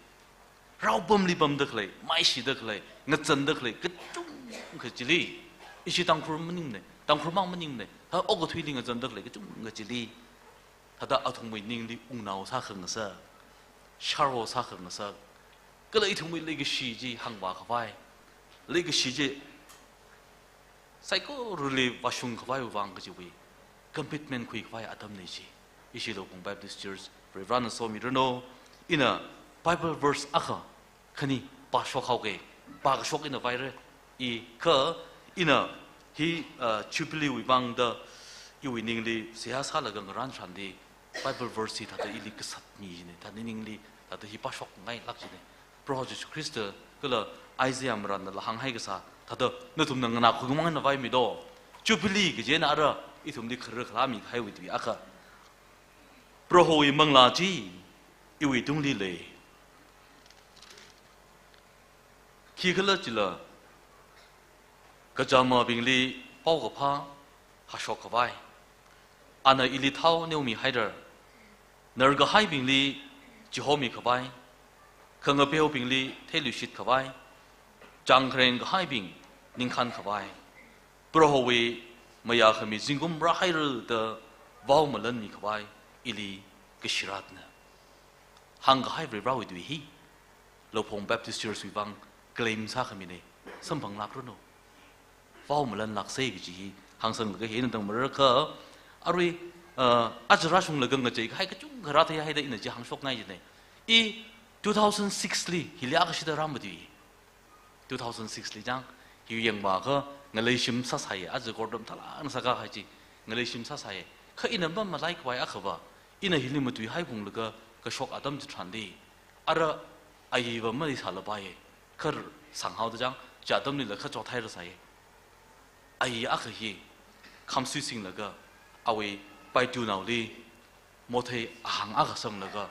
Raopamli pamda khalei, maishida khalei, ngazanda khalei kachungkha chili, ishi Tangkhul maningmane, Tangkhul mang maningmane, thāda okathuili ngazanda khalei kachungkha chili, thāda athumwui ningli wungnao sākhangasak, sharwo sākhangasak, kala ithumwui leikashi chi hāngvā khavai, leikashi chi saikorali vāshung khavai vang kajiwui commitment khui khavai atamne ji. Ishi Louphong Baptist Church, Varivarāna somiranu, ina Bible verse akha khani pāshok haoke, pākashok ina vaire, i kha ina hi, ah, Jubilee wui vangda iwui ningli seihā sālaga ngarān tharanli Bible verse hi thāda ili kasat mi jine, thāda ningli thāda hi pāshokngailāk jine. Proho Jesu Khrista kala Isaiah marānnala hānghai kasā thāda nathumna nganākhui khamang eina vaimilu. Jubilee kajina ara ithumli kharar khalāmi kahaiwui tui akha. Prohowui manglā chi iwui tungli lei. Khikhalajila kachāmabingli paokaphā hāshok khavai. Ana ili thao neomi haira. Narkahaibingli chihomi khavai. Khangapeobingli theiluishit khavai. Chāngkhareng kahaibing ningkhān khavai. Prohowui mayākhami zingkum rāhaira da vaomalanmi khavai ili kashiratna. Hāngkahai Varivarāwui tui hi Louphong Baptist Church wui vang claim sākhamina, samphanglākranu. Vaomalanlāksei kaji hi hāngsanglaga hina tangmara kha, arui, ah, aja rāshunglaga ngacheikahai kachungkha rātheihaida ina chi hāngshokngai jina. I two thousand six li hili akha shida rāmatui. Two thousand six li chang, hi yangvākha ngalei shim sāsai, aja kordom thalangna sākahai chi, ngalei shim sāsai. Kha ina mamalaikhavai akhava, ina hili matuihai phunglaga kashok atam chitharanli, ara ayiva maleisālapai. Kha sanghaoda chang, chi atamlila kha chothairasai. Ayi akha hi khamsui singlaga, awui paitunaoli mothei ahāng akha sanglaga,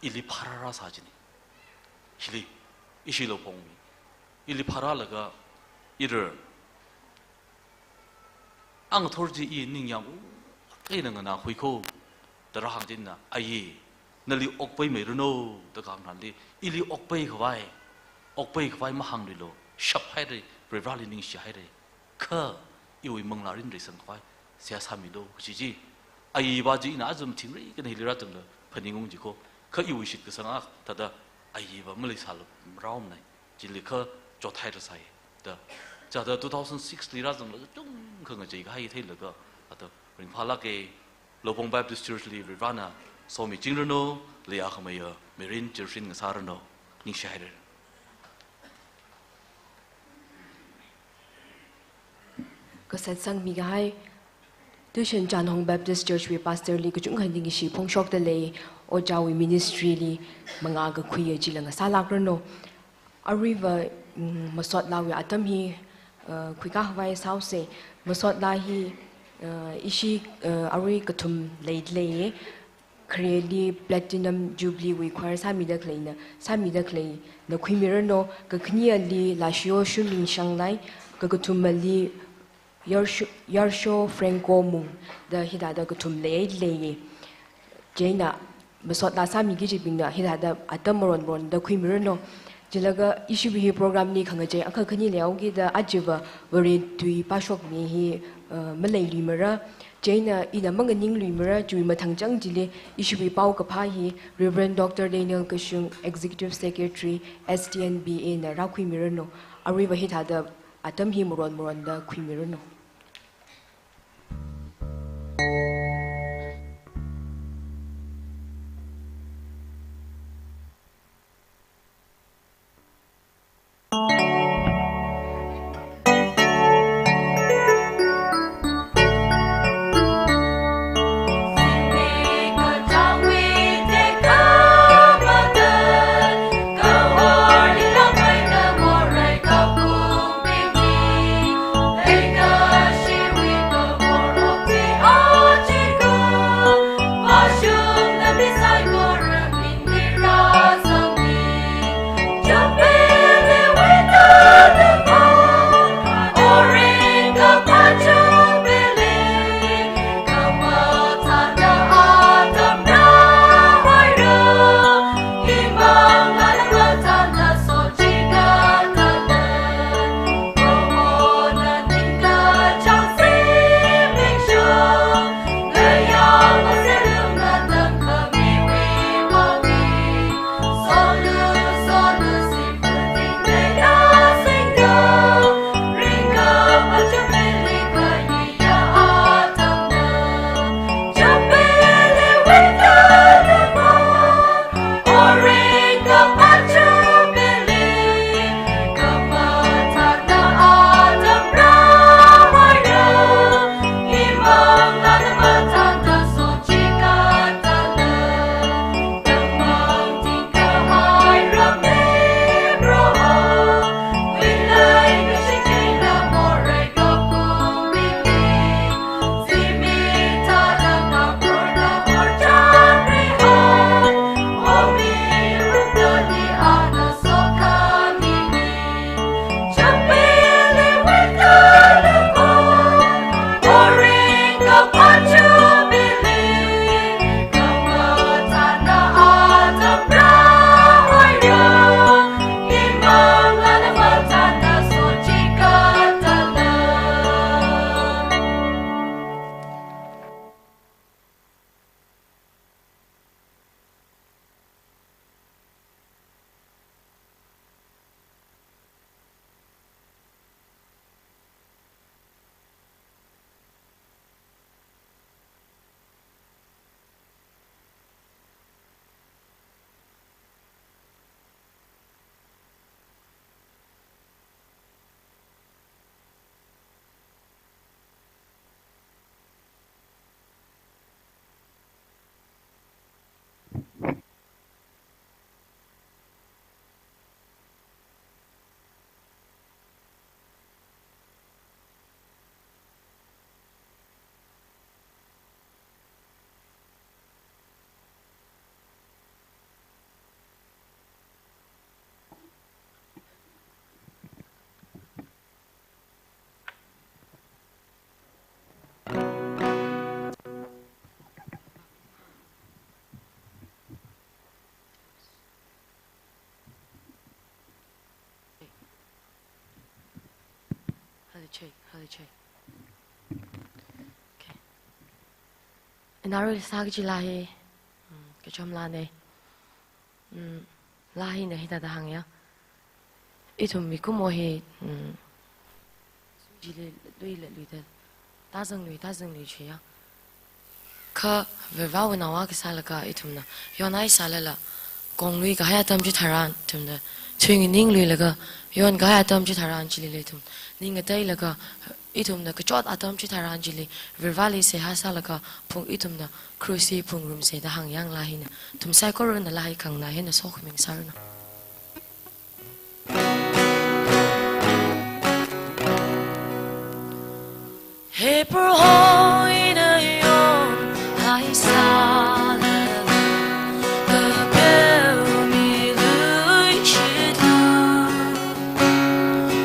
ili phārāsā jina. Hili, ishi Louphong mi. Ili phārālaga, ira, angathor chi i ningyāng u, eina nganākhui kho, da rāhāng china, ayi, nali okpaimeiranu, da kahāng tharanli, ili okpai khavai, okpai khavai mahāngluilu, shaphaira, Varivarāli ningshihaira. Kha iwui manglā rinri sangkhavai seihā sāmilu kaji chi. Ayiva chi ina aja mathingri eina hili rāzangda phaningung jiko. Kha iwui shitkasang akha thāda ayiva maleisāla rāomana. Chili kha chothairasai. Da, chithāda two thousand six li rāzanglaga chungkha ngacheikahai theilaga, ato ringphālāka. Louphong Baptist Church li Varivarāna somichingranu, leiya khamayā mirin chirshing ngasāranu. Ningshihaira. Kasat sangmikahai, tushin Chanhong Baptist Church wui pastor li kachungkha ningshi phongshokda lei, ojāwui ministry li mangā kakhuiya chila ngasālākranu. Aruiva, mm, masotlāwui atam hi, uh, khuikā khavai sāhaosa, masotlā hi, uh, ishi, uh, arui kathum leilei, khareli Platinum Jubilee wui choir sāmida khaleina, sāmida khaleina khuimiranu, kakhaneli Lashiyo Shuming Shanglai, kakathumali Yarsho, Yarsho Franco Mung da hithāda kathum leilei. Chieina masotlā sāmiki kajibingna hithāda atam maron maronda khuimiranu. Chilaga ishiwui hi program li khangachei akha khani leihaokida ajava Vare tui pāshokmi hi, uh, maleiluimara. Chieina ina manganingluimara, chiwui mathang chang chili ishiwui paokaphā hi Reverend Doctor Daniel Kashung, Executive Secretary, S T N B A na rākhuimiranu. Aruiva hithāda atam hi maron maronda khuimiranu. Check, hello, check. Okay. Ina rui sā kaji laa hi, mm, kacham laanei. Mm, laa hina hithāda hānga. Ithum mikumo hi, mm, chili luila luida, tāzang lui, tāzang lui chiya. Kha Varivarāwui naongarā kasālaga ithumna yonhai sālala, konglui kahai atam chitharan ithumna tui nganingluilaga, yonkahai atam chitharan chilila ithum ning ngateilaga, ithumna kachot atam chitharan chili Varivarāli seihā sālaga phung ithumna krush hi phungrumsa da hāngyang laa hina. Ithum saikorana laa hi khanganā eina sokhami sāranu. He Proho, ina yonhai sālala, kapeo miluishitlu.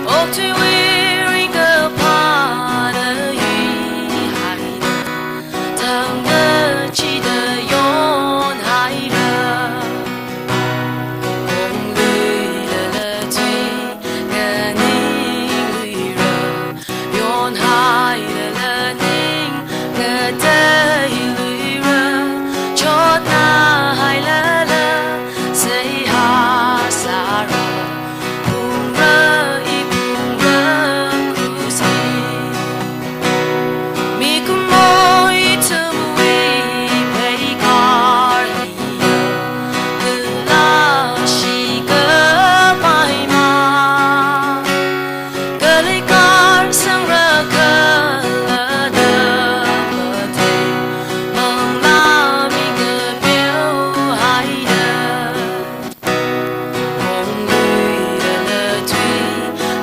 Okathuiwui ringkaphāna yuihaida, thangkachida yonhaira. Kongluilala tui nganingluira, yonhailala ning ngateiluira, chotnāhailala seihā sāra, phungra i phungra krush hi. Mikumo ithumwui pheikar hiya, khalashikapai ma. Kaleikar sangrakhala da mathei, manglā mi kapeo haida. Kongluilala tui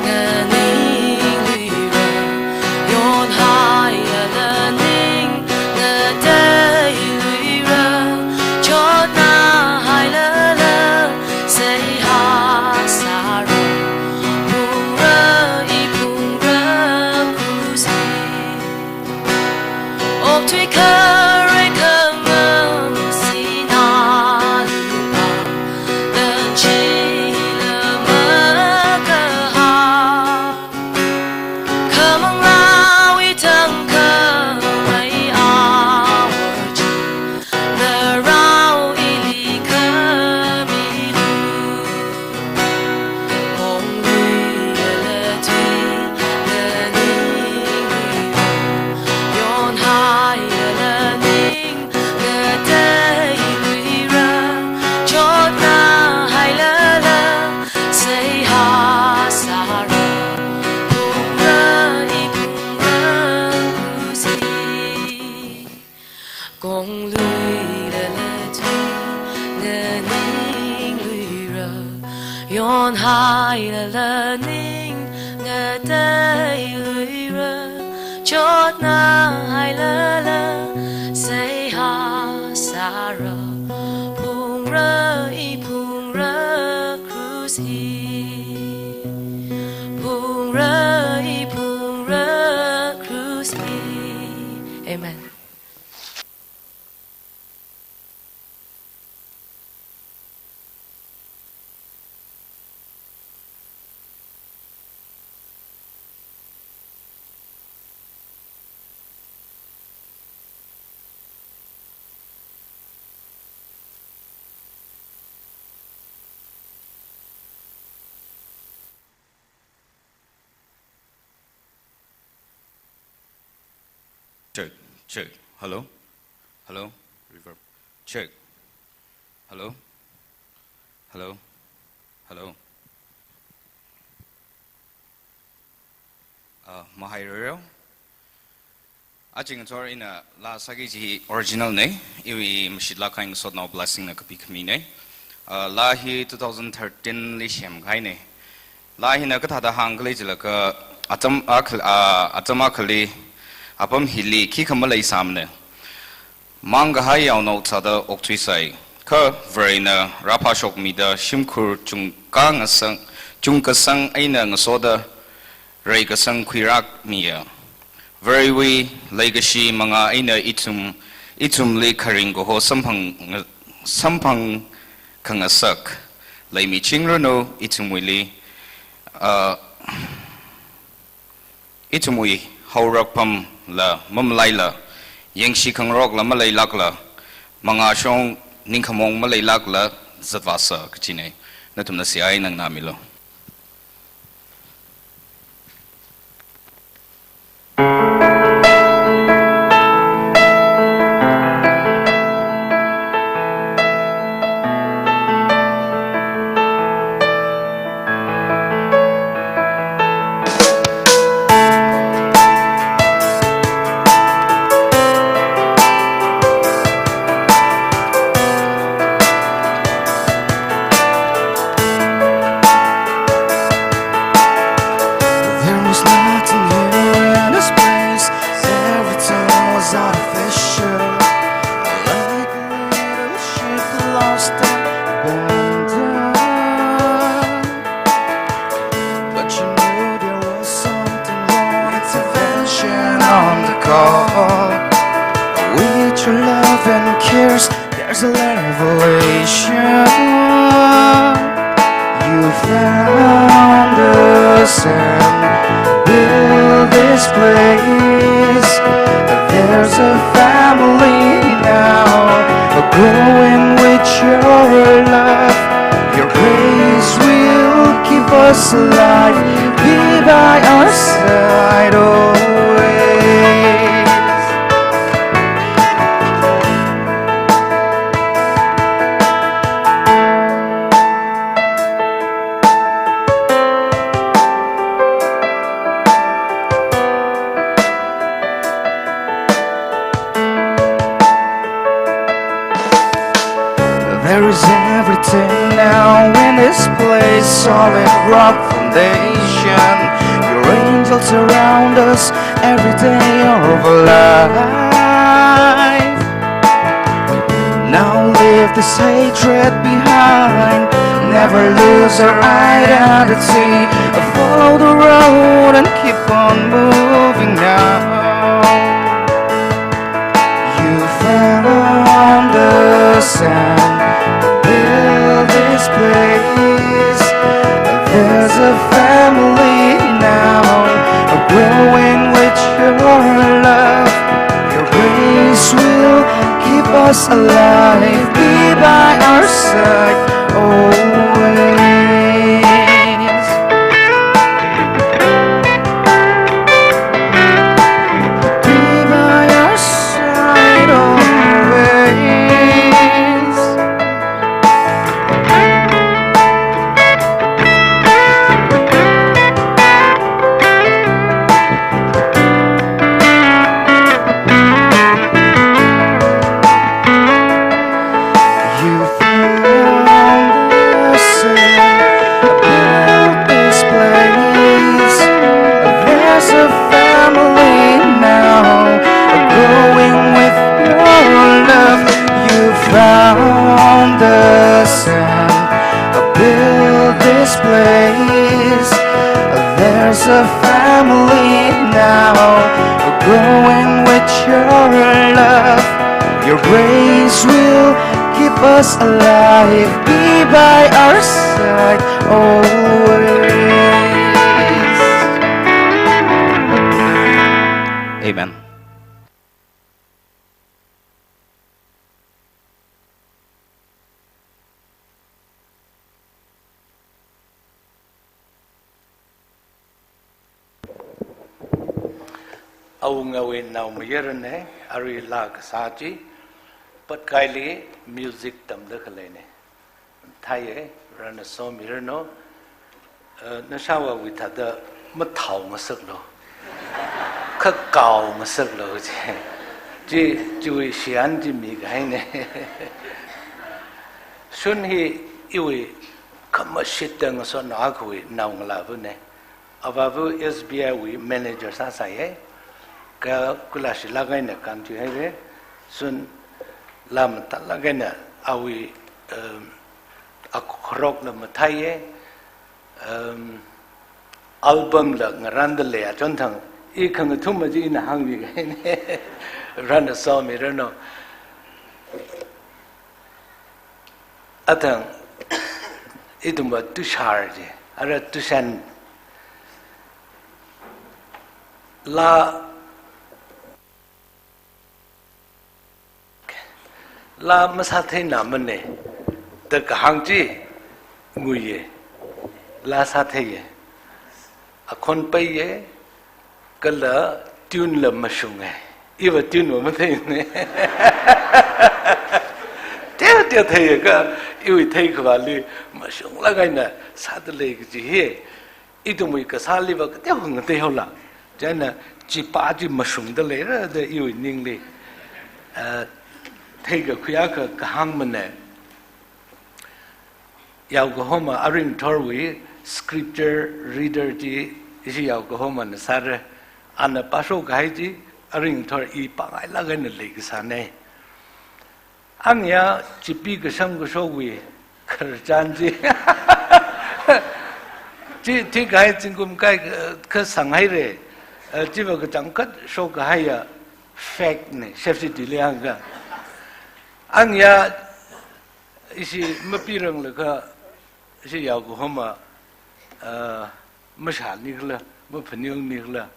nganingluira, yonhailala ning ngateiluira, chotnāhailala seihā sāra, phungra i phungra krush hi. Okathui kharei khangarum sinā lupā, lanchila makahā. Kha manglāwui thangkhamei awor chi, narao ili khamilu. Kongluilala tui nganingluira, yonhailala ning ngateiluira, chotnāhailala seihā sāra, phungra i phungra krush hi. Kongluilala tui nganingluira, yonhailala ning ngateiluira, chotnāhailala seihā sāra, phungra i phungra krush hi. Phungra i phungra krush hi. Amen. Check, check. Hello? Hello? Reverb. Check. Hello? Hello? Hello? Ah, mahairareo. Aja ngathor ina laa sāki kaji original nei, iwui mashitlāk eina ngasotnao Blessing na kapi khaminei. Ah, laa hi two thousand thirteen li semkahainei. Laa hina kathāda hāngkhala jilaga atam akhal-, ah, atam akhali, apam hili khikha maleisāmanei. Mangkahai yaonao thāda okthuisai. Kha Varena rāphāshokmida shimkhur chungkasang, chungkasang eina ngasoda reikasang khuirākmiya. Varewui leikashi mangā eina ithum, ithumli kharing kaho samphang, samphang khangasak leimichingranu ithumwuili, ah, Ithumwui haorakpamla mamalaila, yangshi khangarokla maleilākla, mangāshong ningkhamong maleilākla zatvāsa kajina. Nathumna seihā eina nganāmilu. There was nothing here in this place. Everything was artificial, like a little ship lost and abandoned. But you knew there was something wrong. Intervention on the call. With your love and cares, there's a revelation. You found us and built this place. There's a family now, growing with your love. Your grace will keep us alive. Be by our side always. There is everything now in this place, solid rock foundation. Your angels surround us every day of our life. Now leave this hatred behind. Never lose our identity. Follow the road and keep on moving now. You found the sand, build this place. There's a family now, growing with your love. Your grace will keep us alive. Be by our side always. Be by our side always. You found the sand, built this place. There's a family now, growing with your love. You found the sand, build this place. There's a family now, growing with your love. Your grace will keep us alive. Be by our side always. Amen. Awungawui naomayarana, arui laa kasā chi, Patkaili music tamda khaleina. Theiya, Varena somiranu, eh, nashāvāwui thāda mathao ngasaklu, khakao ngasaklu chi, chi, chiwui shiyan chi mikahaina. Shun hi iwui khamashitda ngasotnao akhawui naongalāvana. Avāva S B I wui manager sāsāya. Kha kula shilāk eina kānthuihaira. Shun laa mathālāk eina awui, um, akharokla matheiya. Um, album la ngarānda leiya chonthang, i khangathuma chi ina hāngmikahaina. Varena somiranu. Athang, ithumva Tushar chi, ara Tushan. Laa, laa masātheina mane, da kahāng chi nguiye, laa sātheiye, akhon paiye, kala tune la mashunge. Iva tune va matheine. Teo teo theiye kha, iwui theikhavāli mashunglāk eina sādalei kaji hi. Ithumwui kasāli va kateo ngateihaola. Chieina chipa chi mashungda leira da iwui ningli, eh, theikakhui akha kahāng mane. Yaokahoma aringthorwui scripture reader chi ishi yaokahomana sāra. Ana pāshok kahai chi aringthor i pāngailāk eina leikasāne. Angya chipi kasham kashokwui khararchan chi. Chi thikahai zingkum kai, eh, kha sanghaire. Eh, chiva kachangkhat shokkahaiya fact ne, shepshi tili hāngkha. Angya ishi mapiranglaga, ishi yaokahoma, ah, mashānikhala, maphaningnikhala.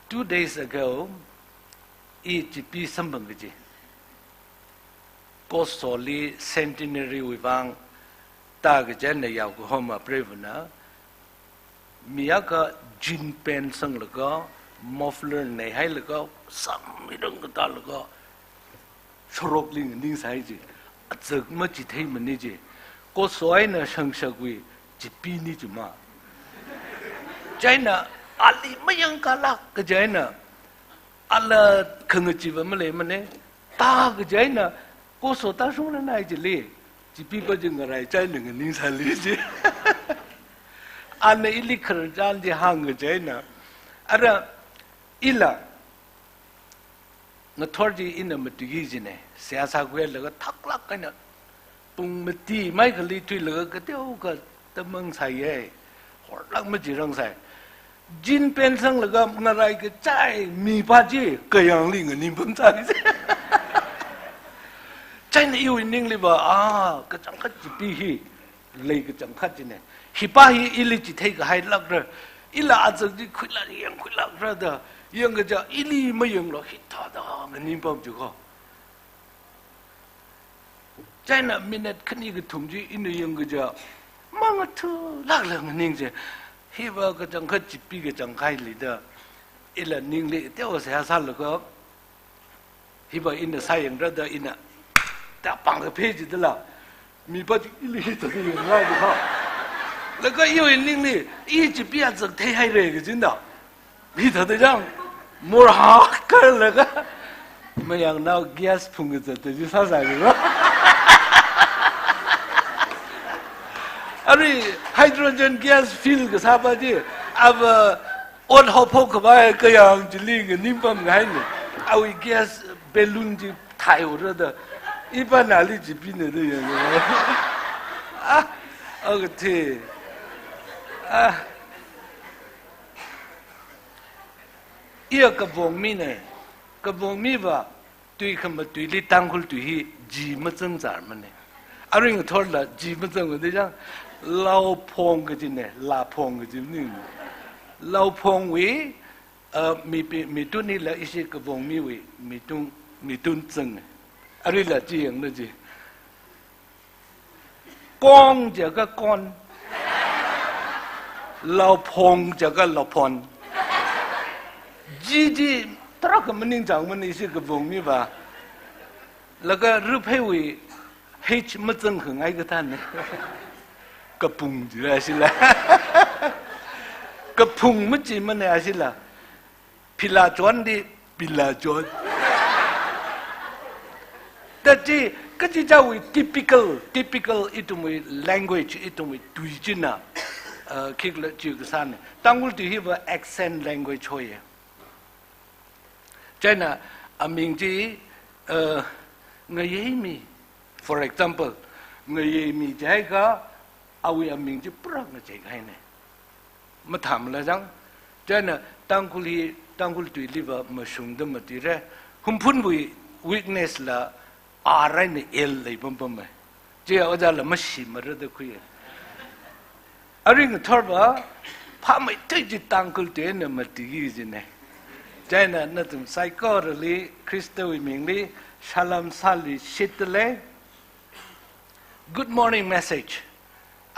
Two days ago, i chipi samphang kaji. Kosoli centenary wui vang, tā kaji eina yaokahoma preivana, mi akha jean pant sanglaga, muffler neihailaga, sammi rang katālaga, shorokli nganingsai ji, azak machithei mani ji, koso eina shangshakwui chipini ji ma. Chieina ali mayangkalāk kaji eina, ala khangachiva maleimane, tā kaji eina, koso tāshungna nai jili, chipipa chi ngarai chieina nganingsāli ji. Ana ili khararchan chi hāng kaji eina. Ara ila ngathor chi ina matuiki jine, seihā sākhuilaga thaklāk eina, pung mati maikhali thuilaga kateokha tamang sāye, horlāk machirangsai. Jean pant sanglaga ngarai kachai mipa chi kayāngli nganingpamsai. Chieina iwui ningli va, ah, kachangkhat chipi hi lei kachangkhat jine. Hipa hi ili chithei kahailākra. Ila azak chi khuilāk yangkhuilākra da, yangkaja ili mayanglo hithāda nganingpam ji kho. Chieina minute khani kathum chi ina yangkaja, mangathulākla nganing ji. Hiva kachangkhat chipi kachangkhaili da, ila ningli teo seihā sālaga, hiva ina sāyangra da ina, tā pāng kaphei jidala, mipa chi ili hithāda yangngai ji kho. Laga iwui ningli, i chipi azak theihaire kajina. Hithāda chang, morhā kharlaga, mayangnao gas phungkazat chi sāsāli va. Arui hydrogen gas fill kasāpa chi, ava ot haophok khavai kayāng chili nganingpamngaine. Awui gas balloon chi thaihaora da, ipana ali chipine da yang. Ah, okay. Ah. Iya Kavong mine, Kavong miva tui khamatuili Tangkhul tui hi ji mazangzar mane. Aringthorla ji mazang mane chang, Laophong kajine, Laphong kaji mane. Laophongwui, uh, mi, mi, mitun hila ishi Kavong miwui mitun, mitun zang. Arila chi yanglu ji. Kong jiakha kon. Laophong jiakha laophon. Ji ji tarākha maningchang mane ishi Kavong miva. Laga rupheiwui H mazangkhangai kathāne. Kapung jira shila. Kaphung maji mane ashila. Phila chon di, phila chon. Tati, kachichāwui typical, typical ithumwui language, ithumwui tui china, uh, khikhala chi kasāne. Tangkhul tui hiva accent language hoiye. Chieina aming chi, uh, Ngayeimi. For example, Ngayeimi jiakha, awui aming chi pura ngachei kahaine. Mathāmala chang. Chieina Tangkhul hi, Tangkhul tuiliva mashungda matuire. Humphunwui weakness la R eina L leipampame. Chi ojāla mashimara da khuiye. Aringthorva phāmeithui chi Tangkhul tuina mati kajina. Chieina nathum saikorali Khristawui mingli salam sāluishitdalei. Good morning message.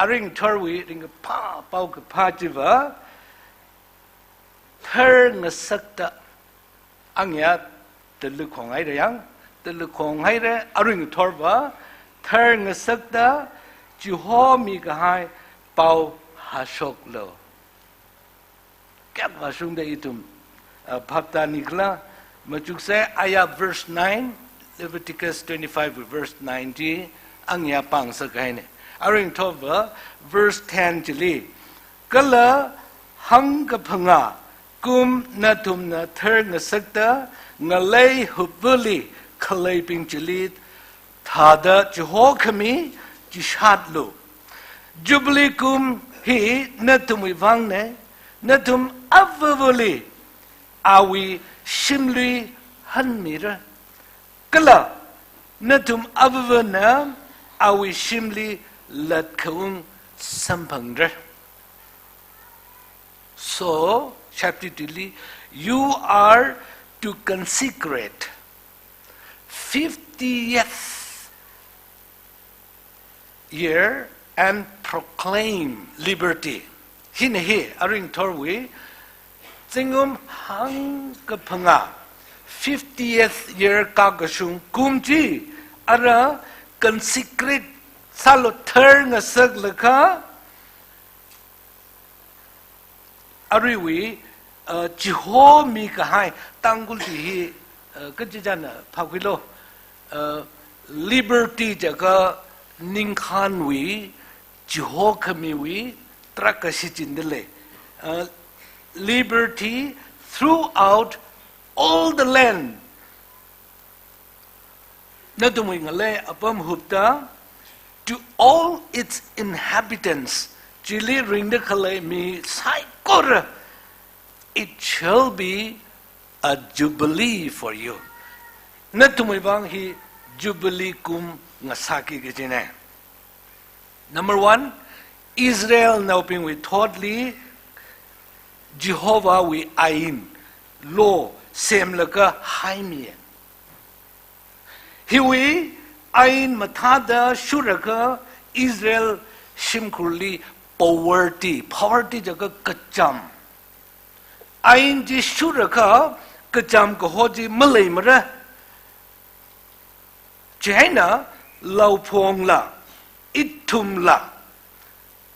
Aringthorwui ringkaphā paokaphā chiva, tharngasakta, angayā talakhong haira yang, talakhong haira, aringthorva, tharngasakta chiho mikahai pao hāshoklu. Kayākha shungda ithum, uh, phaptānikhala, machuksei aya verse nine, Leviticus twenty-five verse nine chi, angayā pāngasak kahaina. Aringthorva verse ten chili, kala hangkaphangā kum nathumna tharngasakta ngalei hupvali khaleibing chili thāda chiho khami chishatlu. Jubilee kum hi nathumwui vangna, nathum avavali awui shimlui hanmira. Kala nathum avavana awui shimli latkhaung samphangra. So, chapter two li, you are to consecrate fiftieth year and proclaim liberty. Hina hi, aringthorwui, zingkum hangkaphangā, fiftieth year kakashung kum chi, ara consecrate sālu, tharngasaklaga, aruiwui, uh, chiho mikahai, Tangkhul chi hi, uh, kachichāna phākhuilu, uh, liberty jiakha ningkhānwui, chiho khamiwui, tarākha shichindaleiya. Uh, liberty throughout all the land. Nathumwui ngalei apam hupta, to all its inhabitants, chili ringda khalei mi saikora, it shall be a jubilee for you. Nathumwui vang hi jubilee kum ngasāki kajina. Number one, Israelnaobingwui thotli Jehovahwui ain, law, semlaga haimiya. Hiwui ain mathāda shurlaga Israel shimkhurli poverty, poverty jiakha kacham. Ain chi shurlaga kacham kaho chi maleimara. Chieina laophongla, ithumla,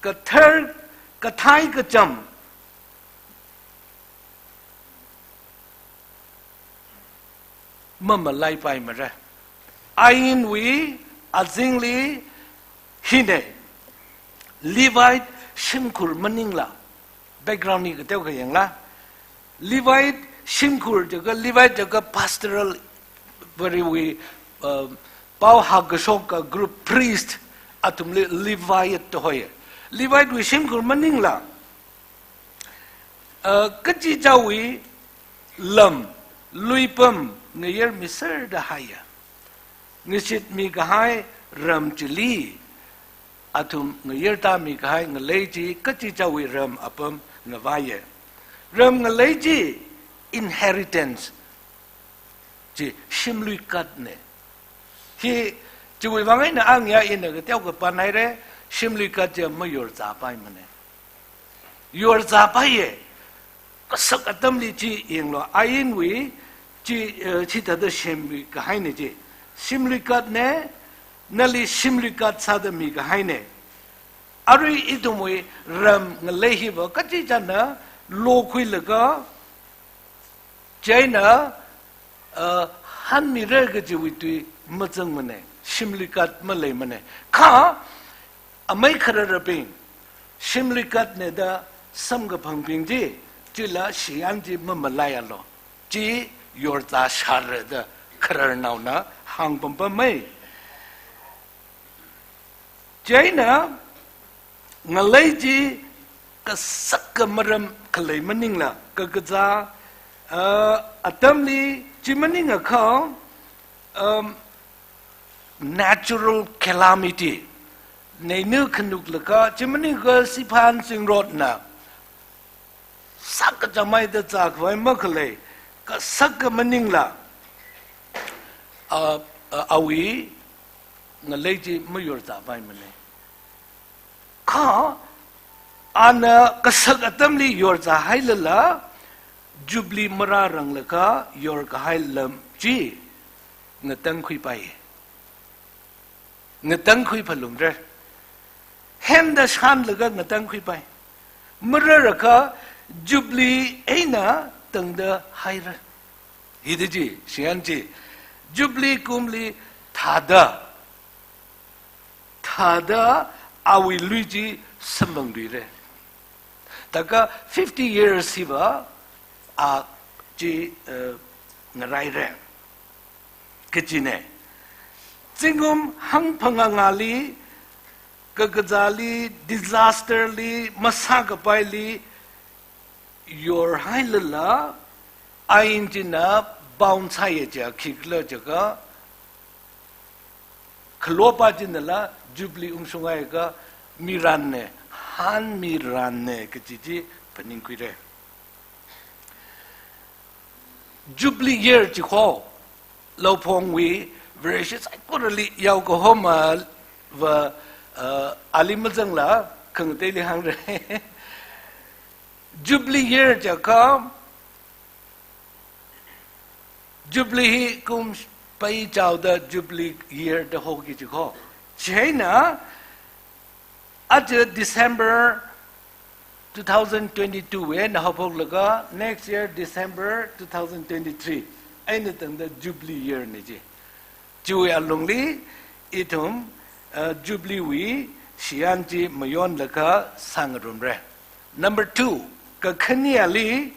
kathar, kathai kacham mamalaipaimara. Ainwui azingli hina, Levite shimkhur maningla, background hi kateokha yanglu. Levite shimkhur jiakha, Levite jiakha pastoral, very we, uh, pao hākashok ka group priest, athumli Levite da hoi. Levitewui shimkhur maningla, uh, kachichāwui lam, luipam, ngayermiserda haiya. Ngashitmi kahai ram chili, athum ngayertāmi kahai ngalei chi kachichāwui ram apam ngavaiya. Ram ngalei chi inheritance chi shimluikatna. Hi, chiwui vang eina angayā ina kateokha pānhaira, shimluikat chi mayorzāpaimana. Yorzāpaiya. Kasak atamli chi yanglu, ainwui chi, eh, chithāda semmi kahaina chi. Shimluikatna, nali shimluikat sāda mi kahaina. Arui ithumwui ram ngalei hiva kachichāna lokhuilaga, chieina, uh, hanmira kajiwui tui mazangmana, shimluikat maleimana. Kha, amei khararabing, shimluikatna da samkaphangbing chi, chila shiyan chi mamalaialu. Chi yorzāshara da khararnaona hāngpampamma. Chieina ngalei chi kasaka maram khalei maningla, kakazā, ah, atamli chi maningakha, um, natural calamity, neina khanuklaga, chi maningakha siphan singrotna, sākachāmei da zākhavai makhalei, kasaka maningla, a, a, awui ngalei chi mayorzāpaimana. Kha, ana kasak atamli yorzāhailala, Jubilee marāranglakha yorkahai lam chi ngatangkhuipai. Ngatangkhui phalungra. Hemda shānlaga ngatangkhuipai. Marārakha Jubilee eina tangda haira. Hithāda chi, shiyan chi, Jubilee kumli thāda, thāda awui lui chi samphangluira. Thākha fifty years hiva a chi, eh, ngaraira. Kajina. Zingkum hangphangāngāli, kakazāli, disaster li, masākapaili, yorhailala, ain china bounce haiya chiya khikhala jiakha, khalopā chinala Jubilee ungshunghaiakha miranna, han miranna kaji chi phaningkhuira. Jubilee year chi kho, Laophongwui Vareshi saikorali yaokahomava, uh, ali mazangla khangateili hāngra. Jubilee year jiakha, Jubilee hi kum paichaoda Jubilee year da hoki chi kho. Chieina, aja December two thousand twenty-two eina haophoklaga, next year December two thousand twenty-three eina tangda Jubilee year na chi. Chiwui alungli, ithum, uh, Jubilee wui shiyan chi mayonlaga sāngarumra. Number two, kakhaneli,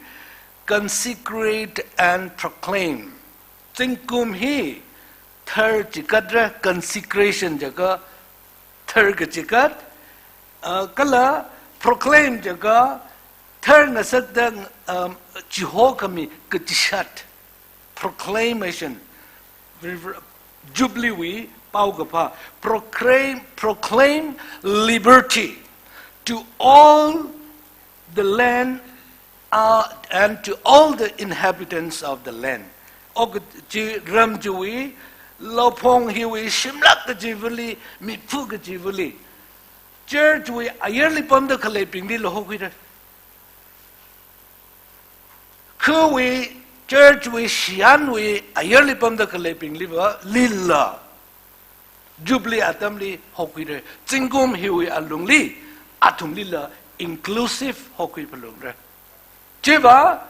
consecrate and proclaim. Zingkum hi thar chikatra, consecration jiakha thar kachikat, uh, kala proclaim jiakha thar ngasakda, um, chihokhami kachishat. Proclamation. Jubilee wui paokaphā. Proclaim, proclaim liberty to all the land, uh, and to all the inhabitants of the land. Oka chi ram chiwui, Laophong hiwui shimlak kachivali, miphu kachivali, church wui ayarli pamda khaleibingli la hokhuira. Khawui, church wui, shiyanwui ayarli pamda khaleibingliva lila Jubilee atamli hokhuira. Zingkum hiwui alungli athumlila inclusive hokhui phalungra. Chiva,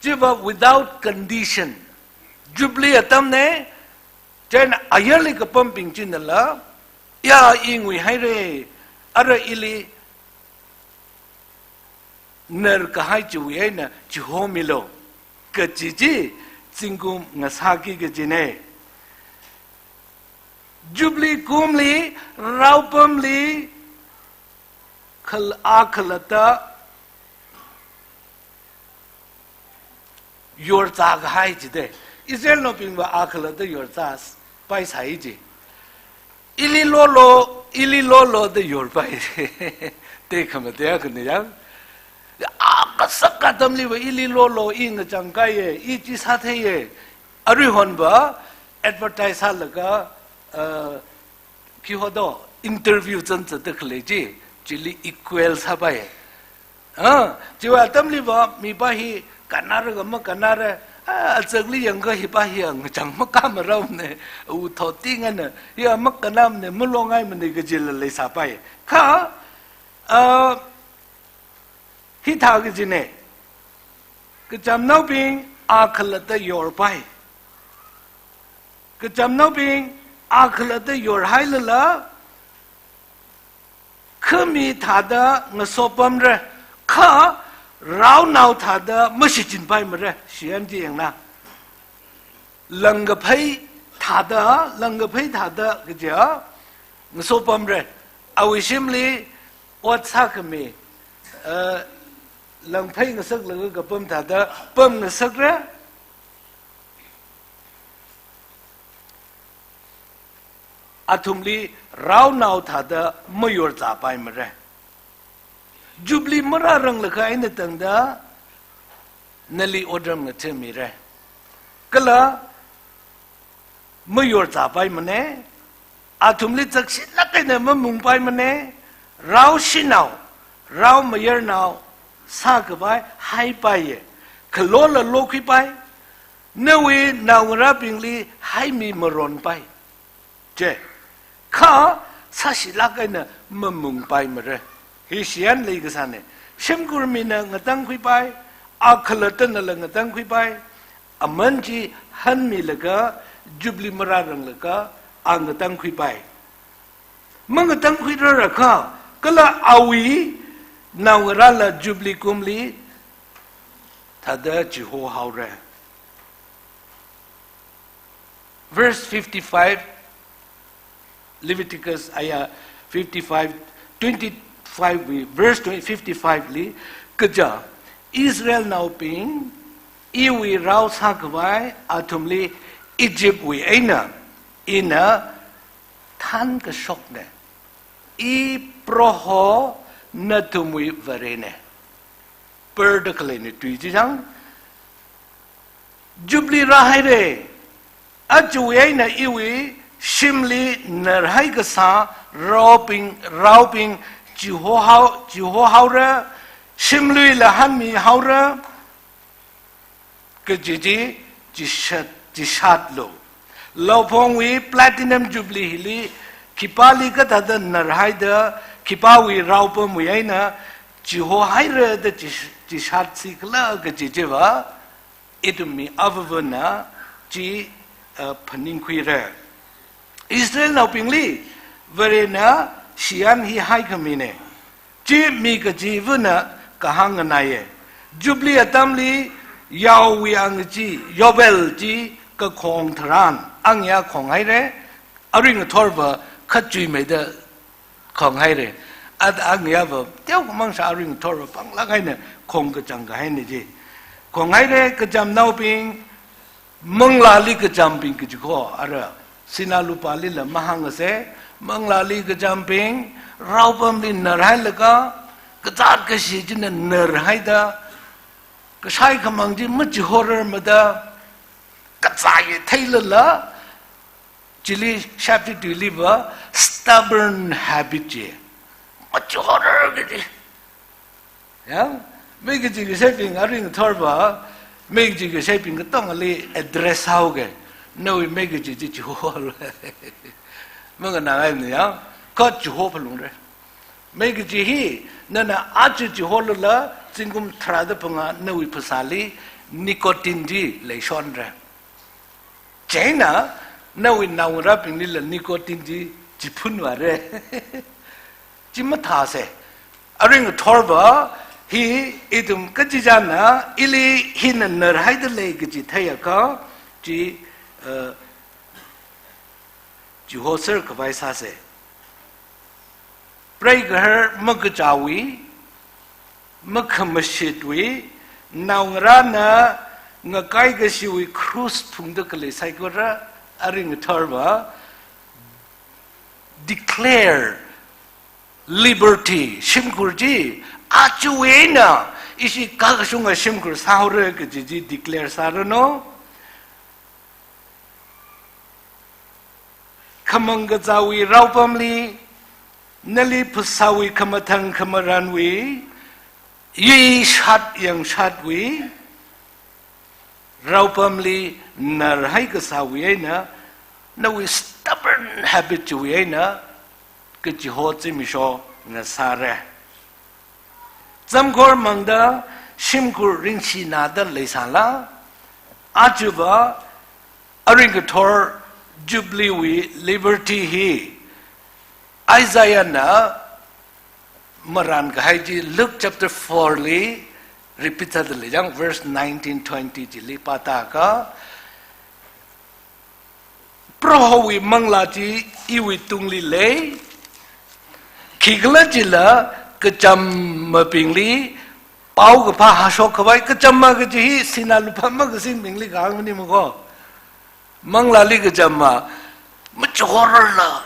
chiva without condition. Jubilee atamna, chieina ayarli kapambing chinala, ya, i nguihaira, ara ili narkahai chiwui eina chihomilu kaji chi zingkum ngasāki kajina. Jubilee kumli, raopamli, khal-, a khalatta yorzākahai jida. Israelnaobingva a khalatta yorzāpai sai ji. Ili lolo, ili lolo da yorpai. Te khamatea khani ya. A kasak atamliva ili lolo, i ngachang kaiya, i chi sātheiya. Aruihonva advertise sālaga, uh, khi hodo, interview zangzangda khalei chi, chili equal sāpai. Ah, chiwui atamliva, mipā hi kannaraga makannara, ah, azakli yangakha hipā hi ngachang makāmaraomana, u thot tingana, hi makannamana, malongaimana kajila leisāpai. Kha, ah, hithā kajina. Kachamnaobing a khalatta yorpai. Kachamnaobing a khalatta yorhailala, khami thāda ngasopamra, kha raonao thāda mashichinpaimara, shiyan chi yangna. Langkaphei thāda, langkaphei thāda kaja, ngasopamra. Awui shimli ot sākhami, eh, langphei ngasaklaga kapam thāda pamngasakra. Athumli raonao thāda mayorzāpaimara. Jubilee marāranglakha eina tangda nali otram ngathāmira. Kala mayorzāpaimana, athumli chakshilāk eina mamungpaimana, rao shanao, rao mayarnao sākhavai haipaiya, khalola lokhuipai, nawui naongarābingli haimimaronpai. Che, kha sāshilāk eina mamungpaimara. Hi shiyan leikasāna. Shimkhur mina ngatangkhuipai, a khalattanala ngatangkhuipai, aman chi hanmilaga, Jubilee marāranglakha, a ngatangkhuipai. Mangatangkhuirarakha, kala awui naongarāla Jubilee kumli thāda chihohaora. Verse fifty-five, Leviticus aya fifty-five, twenty-five wui, verse twenty, fifty-five li, kaja Israelnaobing iwui rao sākhavai athumli Egyptwui eina ina thankashokna. I Proho nathumwui Varena. Perda khaleina tui chi chang, Jubilee rāhaira. Ajawui eina iwui shimli narhai kasā raobing, raobing chihohao, chihohaora, shimluila hanmihaora, kaji chi chishat, chishatlu. Laophongwui Platinum Jubilee hili khipāli kathāda narhaida, khipāwui raopamwui eina chihohaira da chi, chishatsi khala kaji chiva, ithum mi avāvana chi, uh, phaningkhuira. Israelnaobingli Varena shiyan hi haikhamina. Chi mi kachivana kahāng nganaiya. Jubilee atamli yaowui angachee, Yobel chi kakhong tharan, angya khonghaira, aring ngathorva khachuimeida khonghaira. At angyava teokhamang sā aring ngathorva panglāk eina khong kachang kahaina chi. Khonghaira kachamnaobing, manglāli kachambing kaji kho, ara, sinā lupālila mahāngasa, manglāli kachambing, raopamli narhailaga, kazāt kashi china narhaida, kashai khamang chi machihorarmada, kazāya theilala, chili shapti tuiliva stubborn habit chi. Machihorar kaji. Ya, mei kaji kashaibing aring ngathorva, mei kaji kashaibing katongali address haoga. Nawui mei kaji chi chihohaolu. Manganāngaimana ya, kha chiho phalungra. Mei kaji hi, nana aja chiholala, zingkum tharāda phangā nawui phasāli nicotine chi leishonra. Chieina, nawui naongarābinglila nicotine chi chiphunvāra. Chi mathāsa. Aring ngathorva hi ithum kachichāna, ili hina narhaida lei kaji theiakha, chi, uh, chihoser khavai sāsa. Preigahar makachāwui, makhamashitwui, naongarāna ngakai kashiwui krus phungda khalei saikora aring ngathorva declare liberty, shimkhur chi, ajawui eina ishi kakashunga shimkhur sāhaora kaji chi declare sāranu. Khamang kazāwui raopamli, nali phasāwui khamathang khamaranwui, yishat yangshatwui raopamli narhai kasāwui eina, nawui stubborn habit chiwui eina, kachiho zimiksho ngasāra. Zamkhor mangda shimkhur ringshināda leisāla, ajava aring ngathor Jubilee wui liberty hi Isaiahna marān kahai chi Luke chapter four li repeat sāda lei chang, verse nineteen, twenty chili pātākha, Prohowui manglā chi iwui tungli lei, khikhalajila kachammabingli paokaphā hāshok khavai, kachamma kaji hi sinā lupā makasingbingli kahāng maningmana kho. Manglāli kachamma, machihorarla,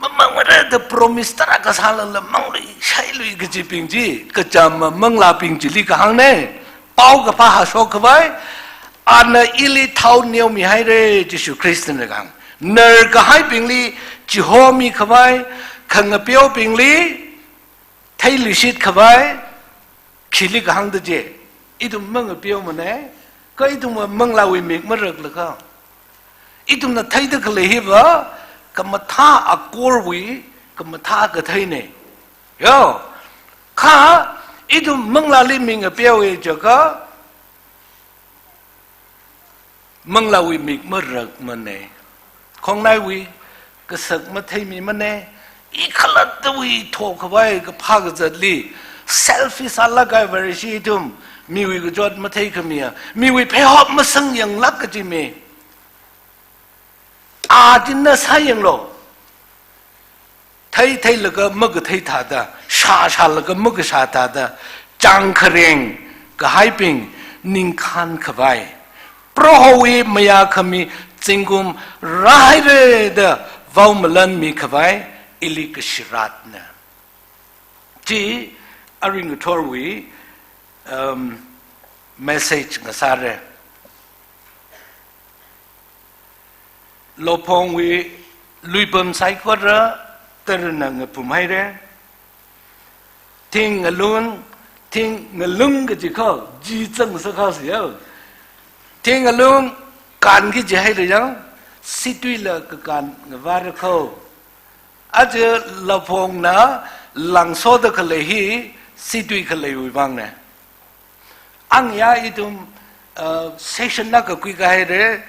Mamangmara da promise tarākha sālala manglui, shailui kajibing chi, kacham manglābing chili kahāngna. Paokaphā hāshok khavai, ana ili thao neomihaira, Jishu Khristana kahāng. Narkahaibingli chihomi khavai, khangapeobingli theiluishit khavai, khili kahāngda je. Ithum mangapeomana, kha ithum manglāwui mik maraklaga, ithumna theida khalei hiva, khamathā akorwui, khamathā katheina. Yo, kha ithum manglāli mik ngapeowa jiakha, manglāwui mik marakmana. Khongnaiwui kasak matheimimana. I khalattawui thokhavai kaphā kazatli selfish sālāk kahai Vareshi ithum, miwui kachot matheikhamiya, miwui pheihop masangyānglāk kaji mi. Athumna sāyanglu. Thei theilaga makathei thāda, shā shālaga makashā thāda, chāngkhareng kahaibing ningkhān khavai, Prohowui mayākhami zingkum rāhaira da vaomalanmi khavai, ili kashiratna. Chi aring ngathorwui, um, message ngasāra. Laphongwui luipam saikora tarana ngaphumhaira. Thing ngalung, thing ngalung kaji kho, ji zang sākha siya. Thing ngalung, kānki jihaira yang, situila kakān ngavāra kho. Aja laphongna langsoda khalei hi, situi khaleiwui vangna. Angya ithum, uh, session na kakui kahaira,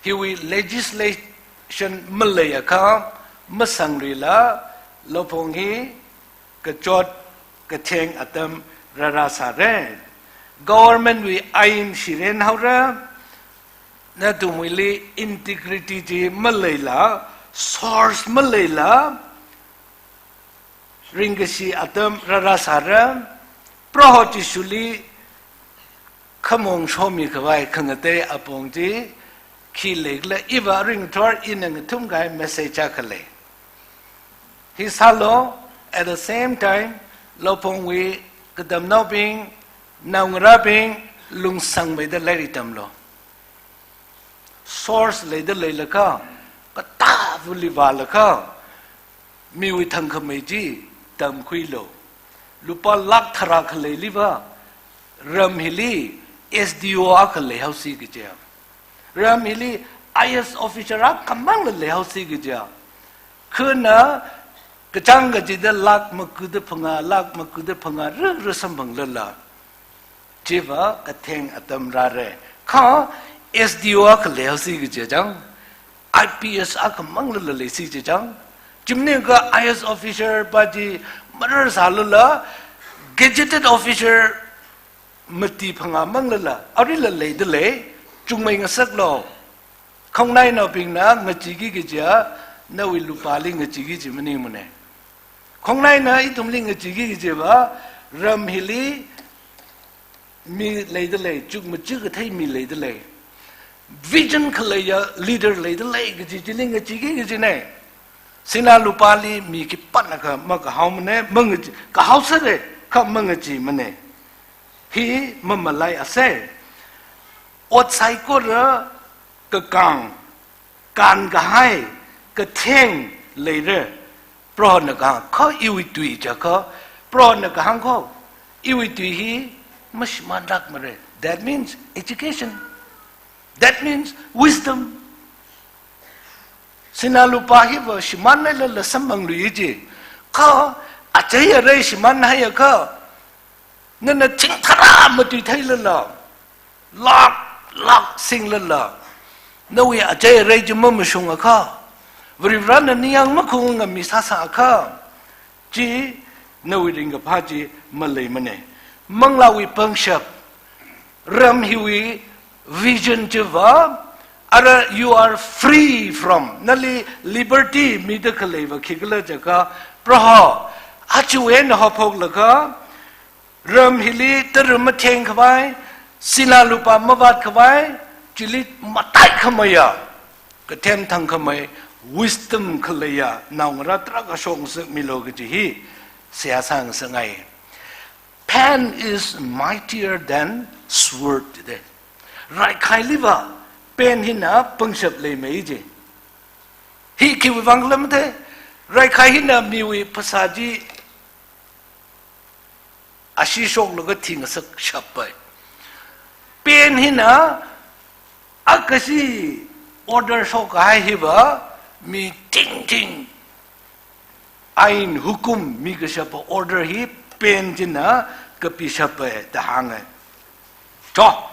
hiwui legislation maleiakha, masangluila, laphong hi kachot katheng atam rārāsāra. Government wui ain shiren haora, nathumwuili integrity chi maleila, source maleila, ringkashi atam rārāsāra, Proho Jishuli khamong shomi khavai khangatei apong chi khi leikhala, iva ringthor ina ngathum kahai message akha lei. Hi sālu, at the same time, laphongwui katamnaobing, naongarābing, lungsangmeida lairik tamlu. Source leida leilakha, katāvali vālakha, miwui thangkhamei chi tamkhuilu. Lupā lakh tharā khaleiliva, ram hili S D O akha leihaosi kaja. Ram hili I A S officer akhamangla leihaosi kaja. Khana kachāng kachida lakh makuda phangā, lakh makuda phangā, rara samphanglala. Chiva katheng atam rāra. Kha S D O akha leihaosi kaja chang, I P S akhamanglala leisi kaja chang. Chi maningakha I A S officer pa chi mararsālala, gazetted officer mati phangā manglala, aruila leida lei, chungmei ngasaklu. Khongnainaobingna ngachiki kaja, nawui lupāli ngachiki kaji maningmana. Khongnaina ithumli ngachiki kajiva, ram hili mi leida lei, chukmajā kathei mi leida lei. Vision khaleiya leader leida lei kaji chili ngachiki kajina. Sinā lupāli mi khipānakha makahaomana, mangachi, kahaosāra, kha mangachimana. Hi mamalaiasa. Ot saikora kakāng, kānkahai, katheng leira. Prohona kahāng, kha iwui tui jiakha, Prohona kahāng kho, iwui tui hi mashimānlākmara. That means education. That means wisdom. Sinā lupā hiva shimānhailala samphangluiya ji. Kha achei arei shimānhaiakha, nana chingtharā matuitheilala, lakh lakh singlala, nawui achei arei chi mamashungakha, Varivarana ningyāng makhunga mi sāsāakha, chi nawui ringkaphā chi maleimana. Manglāwui pangshap, ram hiwui vision chiva, ara you are free from, nali liberty mida khaleiva khikhala jiakha, Proho, achiwui eina haophoklaga, ram hili tara mathengkhavai, sinā lupā mavātkhavai, chili mataikhameiya, kathem thangkhamei, wisdom khaleiya naongarā tarākha shokngasakmilu kaji hi seihā sāngasakngai. Pen is mightier than sword jide. Raikhailiva pen hina pangshap leimei ji. Hi khiwui vang khala mathei, raikhai hina miwui phasā chi ashee shoklaga thingasak shappai. Pen hina akashi order shokkahai hiva mi tingting ain hukum mikashapa order hi pen china kapishappai da hāngai. Cho.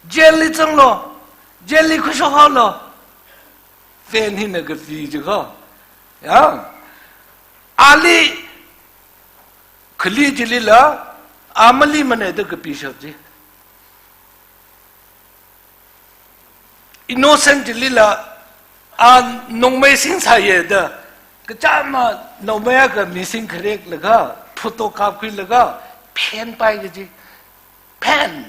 Jail li zanglu, jail li khuishokhaolu. Pen hina kapi jiko. Ya. Ali khali chilila, a malimana da kapishap ji. Innocent chilila, a nongmei singsaye da, kachāma nongmei akha mi singkharek laga, photo kapkhuilaga, phenpai kaji. Pen,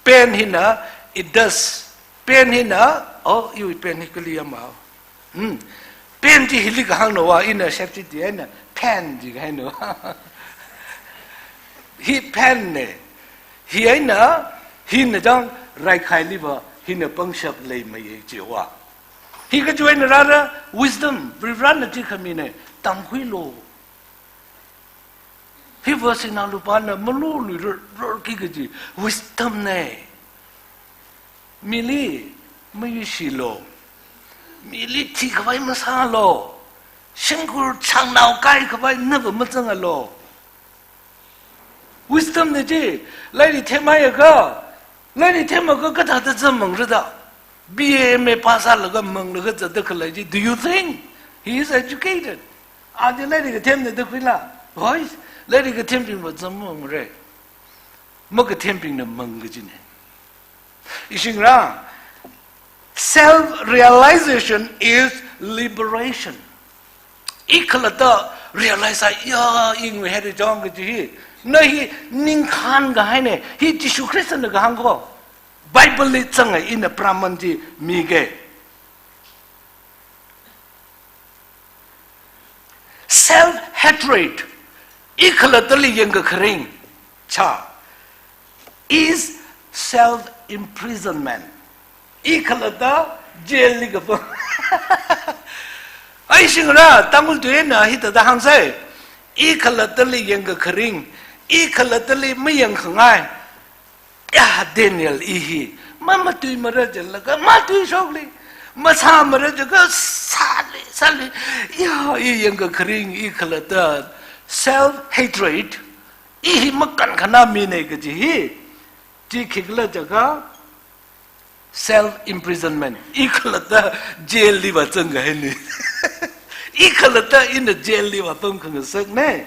pen hina, it does. Pen hina, oh, iwui pen hi kali yamao. Hmm. Pen chi hili kahāngna va, ina shep chi ti eina, pen ji kahaina. Hi pen ne. Hi eina, hina chang raikhailiva, hina pangshap leimei jiva. Hi kachiwui eina rāra, wisdom, Varivarana chi khamine, tamkhuilu. Hi verse na lupana malului ror, rorki kaji wisdom ne. Mili mayuishilu. Mili thikhavai masālu. Shimkhur changnao kaikhavai nava mazangalu. Wisdom ne ji, lairik themhaiakha, lairik themhaiakha kathāda zam mangra da. B A M A pass sālaga manglaga zatda khalei ji, do you think he is educated? A chi lairik kathemna da khuila? Hoi, lairik kathembingva zam mangra. Makathembingna mang kajine. Ishingra, self-realization is liberation. I khalatta realize sāya, i ngui haira chong kaji hi. Na hi ningkhān kahaine, hi Jishu Khristana kahāng ko. Bible li zanga ina praman chi mige. Self-hatred, i khalattali yangkakharing cha, is self-imprisonment. I khalatta jail li kapam. Aishingra, Tangkhul tuina hithāda hāngsai. I khalattali yangkakharing, i khalattali mayangkhangai. Ya, Daniel i hi, ma, matui mara jalaga, matui shokli, masā mara jaga, sāli, sāli. Ya, i yangkakharing, i khalatta, self-hatred, i hi makankhana mine kaji hi, chi khikhala jaga, self-imprisonment, i khalatta jail liva zangkahaine. I khalatta ina jail liva pamkhangasakne.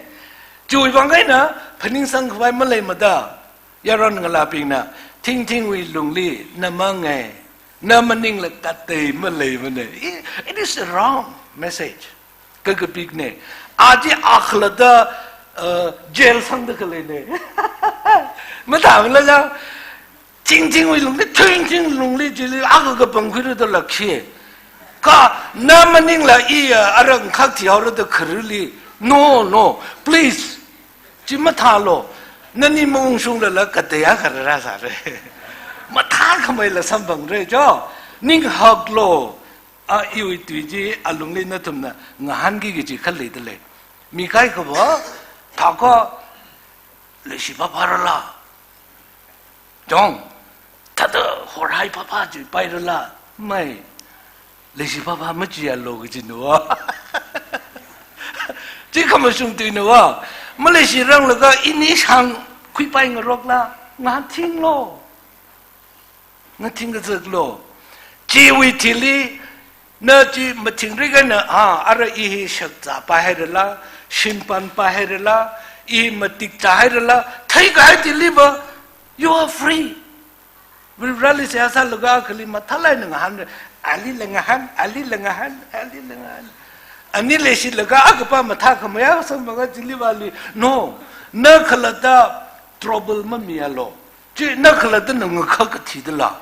Chiwui vang eina, phaningsang khavai maleimada, yaron ngalābingna, thingthingwui lungli na mangai, na maningla katei maleimane. I, it is a wrong message. Kakapikne. A chi a khalatta, uh, jail sangda khaleine. Mathāmala ja, thingthingwui lungli, thingthing lungli chili, akha kapangkhuira da lakhi. Kha, na maningla i, uh, arang khak thihaora da kharili. No, no, please. Chi mathālu, nani maungshunglala katei akha rāra sāra. Mathākhameila samphangra cho, ninghaklu, a iwui tui chi alungli nathumna ngahānki kaji khalei dalei. Mi kaikhava, thākha, leishi phaphārala. Chong, thāda horhai phapha chi pairala, mai, leishi phapha machialu kajina va. Chi khamashung tuina va, maleishi ranglaga ini shang khuipai ngarokla, ngathinglu. Ngathing kazaklu. Chiwui thili, na chi mathingrik eina, ha, ara i hi shakzā pāhairala, shimpan pāhairala, i matik zāhairala, theikahai thiliva, you are free. Varivarali seihā sālaga akhali mathālāk eina ngahānra, alila ngahān, alila ngahān, alila ngahān. Ani leishilaga akha pa mathākhamei akha samphanga chilivali. No, na khalatta trouble mamialu. Chi na khalatta na ngakha kathi dala.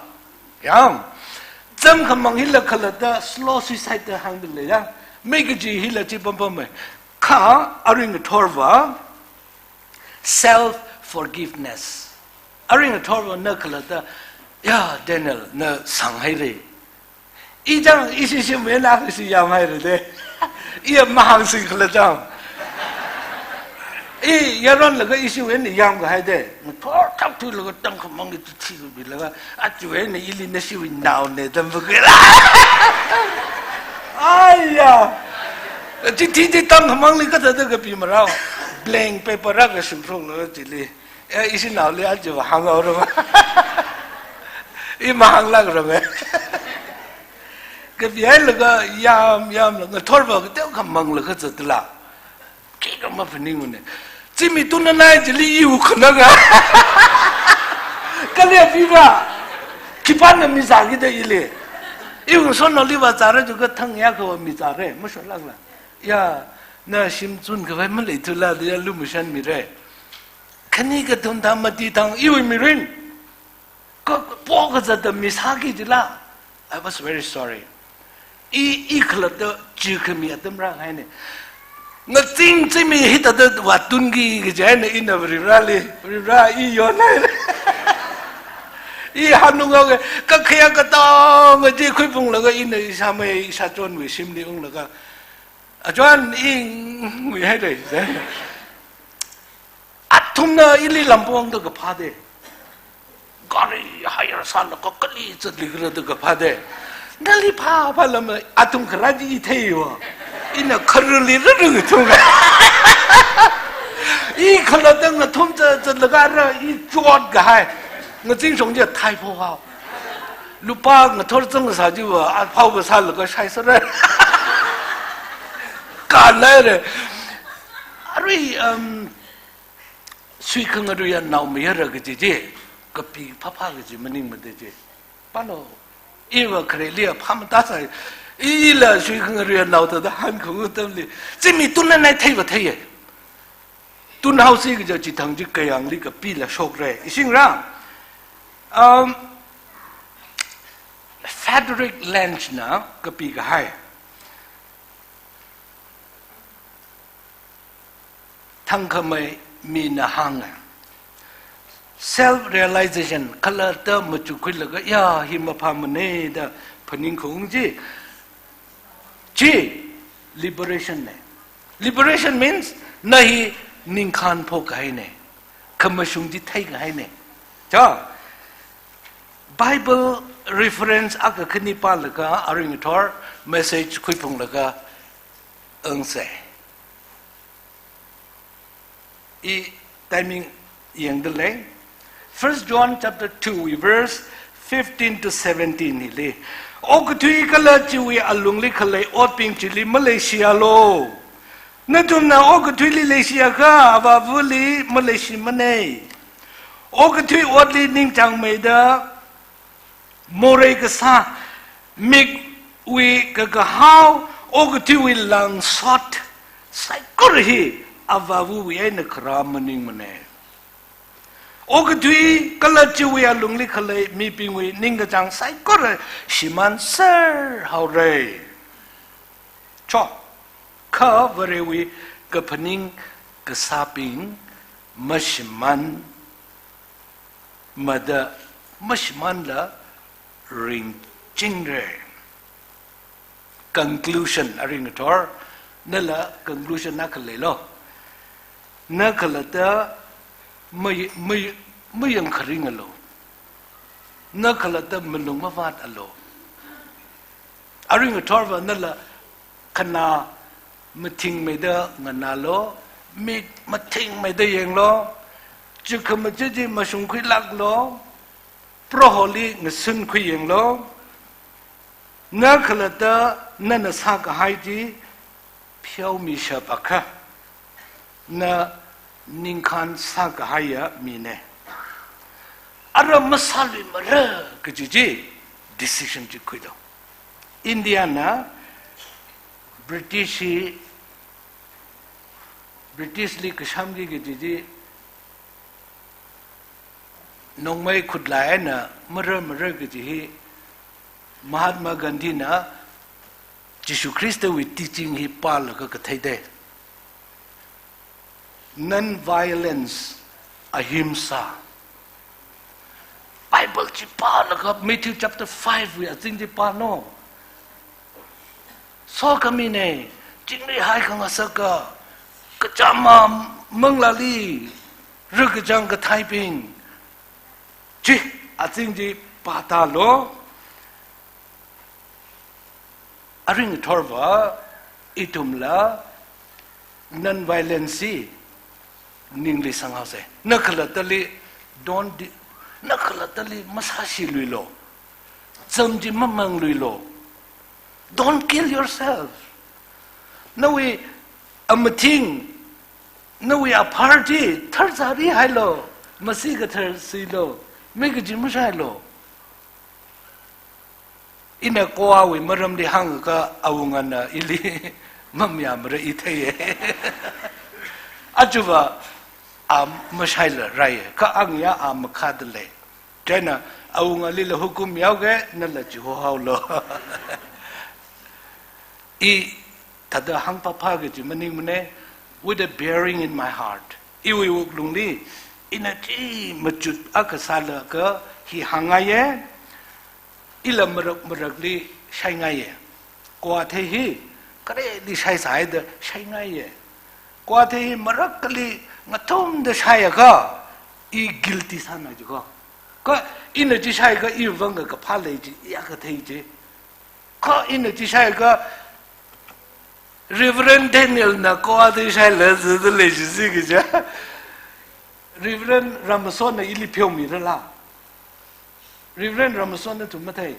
Yang, zangkhamang hila khalatta slow suicide da hāngda lei yang. Mei kaji hila chi pampam mei. Kha, arui ngathorva, self forgiveness. Arui ngathorva na khalatta, ya, Daniel, na sanghaira. I chang, ishi shimwui eina ishi yamhaira de. Iya mahāngsing khala chang. I yaronlaga ishiwui eina yamkahai de. Ngathor thak thuilaga tangkhamangli chithi kapilaga, achiwui eina ili nashiwui naona da makaila. Aiya. Chithi chi tangkhamangli kathāda kapi marao. Blank paper akha shimshokla chili. Eh, ishinaoli aja hānghaora ma. I mahānglākra ma. Kapihailaga yam, yamlaga ngathorva kateokha manglaga zatlala. Khikha maphaningmana. Zimitu nanai chili iwui khananga. Kali apiva. Khipāna mi zāki da ili. Iwui ngasotnaoliva zāra jiakha thang ya kha mi zāra. Mashotlākla. Ya, na shim chun khavai maleithula da ya lumashanmira. Khani kathum thang mati thang iwui mirin. Ka, po kazata mi sāki jila. I was very sorry. I, i khalatta chikhami atam rāhaina. Ngazin zimi hithāda vātunki kaji eina ina Varivarali, Varivara i yonhaira. I hanung auke, kakhayā katonga chi khuiphunglaga ina ishāmei ishāchonwui shimli unglaga. Achon i nguihaira. Athumna ili lampongda kaphā de. Gari hire sālaga kali zatlikhala da kaphā de. Nali phāphā lam athum kharā chi i theiya. Ina kharuli rarung thung. I khalatta ngathum za zatlaga ra i chotkahai. Ngazin shong chi thaiphok hao. Lupā ngathor zang sā chiva, aphao va sālaga shai sāra. Kanlaira. Arui, um, suikhangaruiya nao mayara kaji chi, kapi phāphā kaji maningmada chi. Pālo, iva khareli aphā matāsai, ila suikhangaruiya nao thāda hānkhung atamli. Zimitu nanai theiva theiya. Tunhaosi kaja chithang chi kayāngli kapila shokra. Ishingra. Um, Frederick Lentz na kapikahai. Thangkhamei mina hānga. Self realization, khalatta machukkhuilaga, ya, hi maphāmana da phaningkhaung chi. Chi, liberation na. Liberation means, na hi ningkhān phokkahaina. Khamashung chi theikahaina. Cha, Bible reference akha khani pālaga, arui ngathor message khuiphunglaga, ungsa. I timing yangda lei. First John chapter two, verse fifteen to seventeen hili. Okathui kala chiwui alungli khalei otbing chili maleishialu. Nathumna okathuili leishiakha, avāvali maleishimana. Okathui otli ningchāngmeida, morei kasā, mikwui kakahao, okathuiwui langsot, saikora hi avāvawui eina kharā maningmana. Okathui kala chiwui alungli khalei mibingwui ningkachāng saikora shimānser haora. Cho, kha Varewui kaphaning kasābing mashimān mada mashimānla ringchingra. Conclusion, arui ngathor, nala conclusion na khaleilo. Na khalatta mai, mai, mayang kharingalu. Na khalatta malung mavātalu. Arui ngathorva nala khanā mathingmeida nganālu, mik mathingmeida yanglu, chikha machichi mashungkhuilāklu, Proholi ngasunkhui yanglu, na khalatta nana sākahai chi pheomishapakha, na ningkhān sākahaiya mina. Ara masāluimara kaji chi decision chi khuilu. India na British hi, British li kashamki kaji chi, nongmei khutlai eina marar marar kaji hi Mahatma Gandhi na Jishu Khristawui teaching hi pālaga kathei de. Non-violence, ahimsa. Bible chi pālaga Matthew chapter five wui azing chi pāno. Sokhami ne, chingri hai khangasaka, kachama manglāli, rikachang kathaibing. Chi, azing chi pātālo. Aring thorva, ithumla, non-violence hi, ningli sanghaose. Na khalattali, don't di-, na khalattali masāshiluilo. Cham chi mamangluilo. Don't kill yourself. Nawui amathing, nawui aparty, tharzari hailo. Masi kathar silo. Mi kaji mashailo. Ina Goa wui maramli hāngakha awungana ili mamayāmara i theiye. Achuva a mashaila raiye. Kha angya a makhadalei. Chieina awungalila hukum yaoke, nala chihohaolo. I thāda hāngphapha kaji maningmane, with a bearing in my heart. Iwui wuklungli, ina chi machut akha sālaga hi hāngngaiye, ila marak marakli shaingaiye. Kho athei hi, khareli shaisāhaida shaingaiye. Kho athei hi marakkali ngathumda shaiakha, i guilty sāna jiko. Kha ina chi shaiakha i vang kaphā lei chi, i akha thei chi. Kha ina chi shaiakha, Reverend Daniel na kho athei shaila zada lei chi si kaja. Reverend Ramasona ili pheomirala. Reverend Ramasona thum mathei.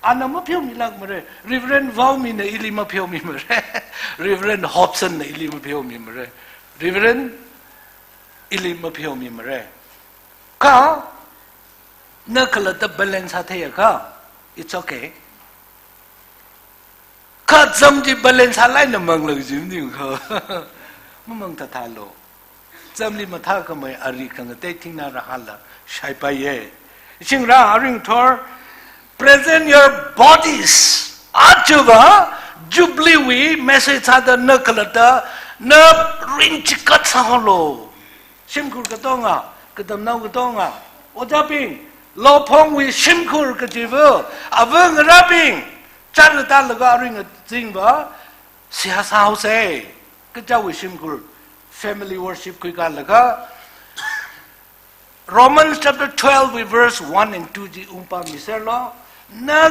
Ana mapheomilākmare. Reverend Vaomina ili mapheomimare. Reverend Hobson na ili mapheomimare. Reverend ili mapheomimare. Kha, na khalatta balance sātheiakha, it's okay. Kha cham chi balance sālāk eina manglāk jimni kha. Mamang thāthālo. Chamli mathākhamei ari khangatei thingnā rahāla shaipaiye. Shingra aring thor, present your bodies. Achuva, Jubilee wui message sāda na khalatta, na ringchikat sāhaolo. Shimkhur katonga, katamnao katonga, ojābing, lophongwui shimkhur kajiva, ava ngarābing, chānlatālaga aring azingva, seihā sāhaose, kachāwui shimkhur, family worship khuikalaga, Romans chapter twelve wui verse one and two chi ungpammiserlo, na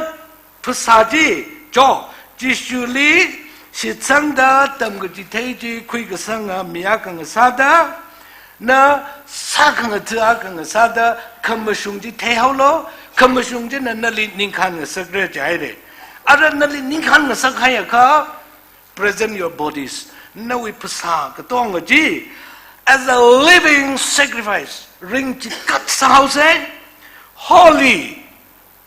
phasā chi, jo, Jishuli shitsangda tamkachithei chi khuikasanga mi akha ngasāda, na sākhangatha akha ngasāda, khamashung chi theihaolo, khamashung china nali ningkhan ngasakra jihaire. Ara nali ningkhan ngasak haiakha, present your bodies, nawui phasā katonga chi, as a living sacrifice, ringchikat sāhaose, holy,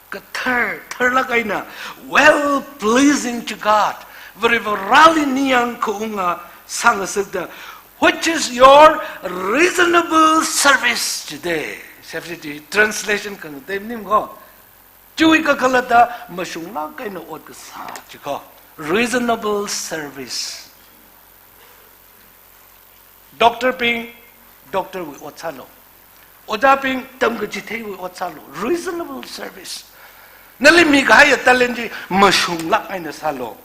kathar, tharlāk eina, well pleasing to God, Varivarali ningyāng khaunga sāngasakda, which is your reasonable service today. Safety translation khangatei maningko. Chiwui kakhalatta mashunglāk eina ot kasā chiko. Reasonable service. Doctor bing, doctor wui ot sālo. Ojābing, tamkachitheiwui ot sālo. Reasonable service. Nali mikahaiya talent chi mashunglāk eina sālo.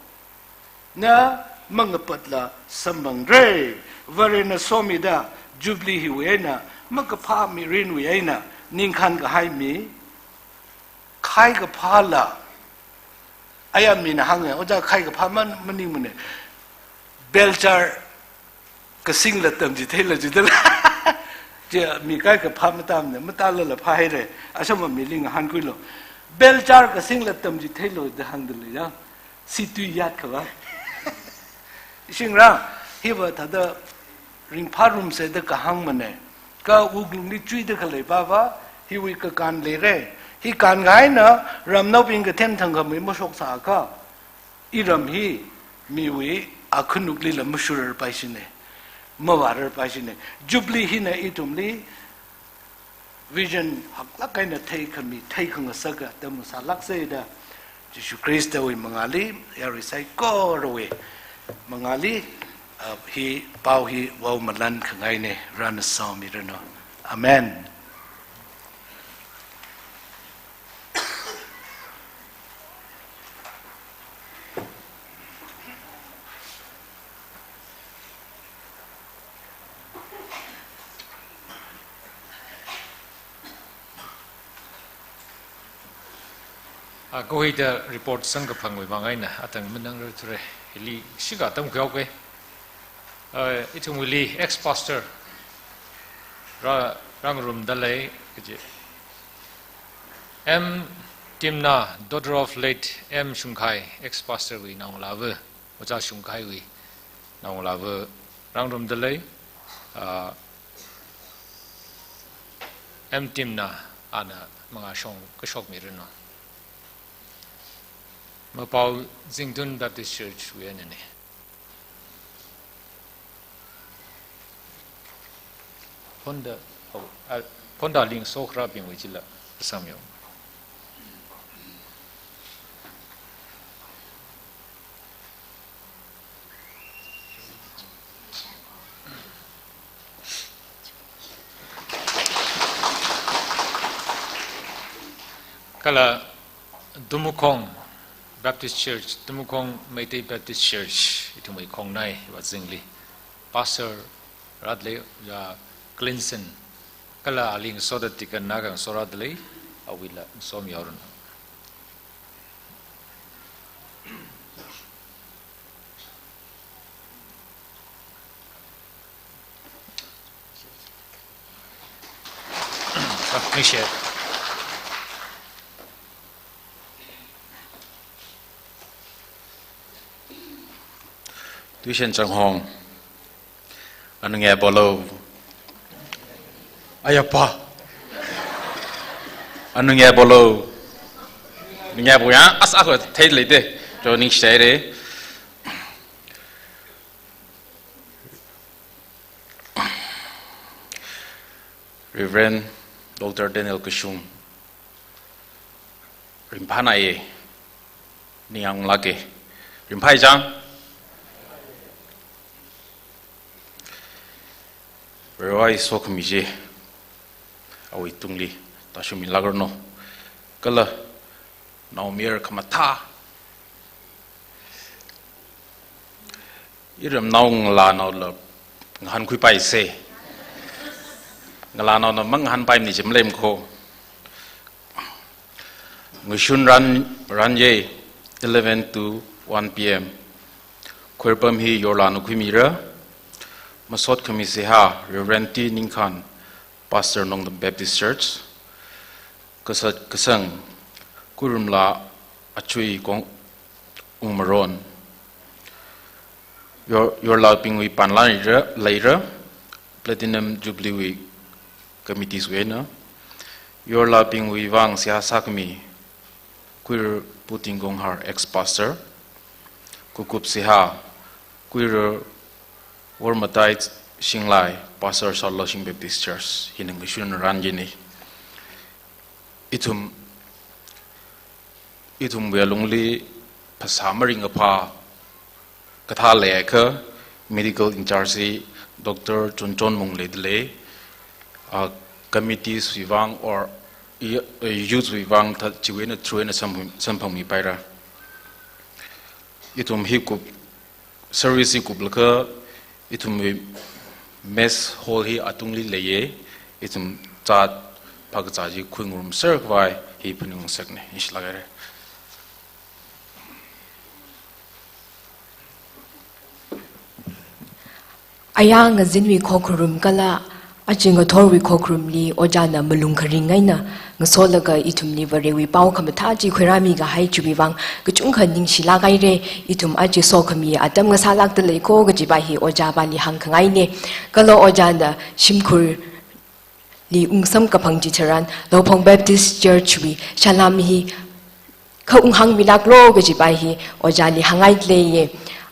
Na mangapatla samphangra. Varena somida, Jubilee hiwui eina, makaphā mirinwui eina, ningkhan kahai mi, khai kaphāla. Aya mina hānga, ojā khai kaphā man, maningmane. Belchar kasingla tamchitheila jidala. Chi mi khai kaphā matamne, matālala phāhaire. Asama miling hāngkhuilo. Belchar kasingla tamchitheilo da hāngdalei ya. Situi yat khavai. Shingra, hiva thāda ringphārumse da kahāngmane. Kha wuklungli chuida khalei pava, hiwui kakān leire. Hi kānkahaina, ramnaobing kathem thangkhamei mashoksāakha, iram hi miwui akhanuklila mashurarpaishine. Mavararpaishine. Jubilee hina ithumli, vision haklāk eina theikhami, theikhangasaka, atam sālākse da, Jishu Khristawui mangāli, yarui saikorawui mangāli, ah, hi pao hi vaomalan khangaina, Varena somiranu. Amen. Ah, kahoida report samkaphangwui vang eina atang manang rarthura, hili shikha atam khuihaoke. Ah, ithumwuili ex-pastor rā, rāngarumda lei kaji M Timna, daughter of late M Shungkhai, ex-pastor wui naongalāva, Ojā Shungkhaiwui naongalāva rāngarumda lei, ah, M Timna, ana mangāshong kashokmiranu. Mapao Zingtun Baptist Church wui einana. Phonda, oh, ah, phonda link sokharābingwui chila samyo. Kala Tumukhong Baptist Church, Tumukhong Meitei Baptist Church, ithumwui khongnai vazingli, pastor rāda lei, ya, Clinton, kala ali ngasoda deacon na khangaso rāda lei, awuila ngasomihaoranu. Ah, ningshi. Tuishan Changhong. Anunge bolo. Ayapa. Anunge bolo. Nunge bo ya, as ako thei leite. Jo ningshi haire. Reverend Doctor Daniel Kashung. Ringphānāye, ningyāng lāke. Ringphāi chang. Varewui sokhami chi awui tungli tāshungmilākranu. Kala naomayara khamathā, iramnao ngalānaola ngahānkhuipaise. Ngalānaona mangahānpaimana chi maleimana kho. Ngashun ran, ranye, eleven to one P M. Khuirapam hi yorlāna khuimira. Masot khami seihā Reverend T Ningkhan, Pastor Nongdam Baptist Church. Kasā, kasang, Khuirumla Achui Kong, Ungmaron. Yor, yorlābingwui panlānra, leira, Platinum Jubilee wui committees wui eina. Yorlābingwui vang seihā sākhami, Khuira Pu Tingkong Har, ex-pastor. Kukup seihā, Khuira Wormatai Shinglai, Pastor Sarlo Shing Baptist Church, hina ngashun ran china. Ithum, ithumwui alungli phasā maringkaphā kathā leiakha medical in charge hi Doctor Chonchon Mung leida lei, ah, committees wui vang or y-, eh, youth wui vang thā chiwui eina through eina samphang, samphangmipaira. Ithum hi kup, service hi kuplaga, ithumwui mess hall hi atungli leiye, ithum zat phākazā chi khuingarumser khavai hi phaningungngasakna, ningshilāk haira. Aya ngazinwui khokharum kala aja ngathorwui khokharumli ojāna malung kharing eina ngasolaga ithumli Varewui pao khamathā chi khuirāmi kahai chiwui vang kachungkha ningshilāk haira. Ithum aja sokhami atam ngasālākda lei kho kajiva hi ojāvali hāngkhangaina. Kala ojāna shimkhur li ungsamkaphang chitharan, Lophong Baptist Church wui salam hi kha unghāngmilāklu kajiva hi ojāli hāngngaida leiye.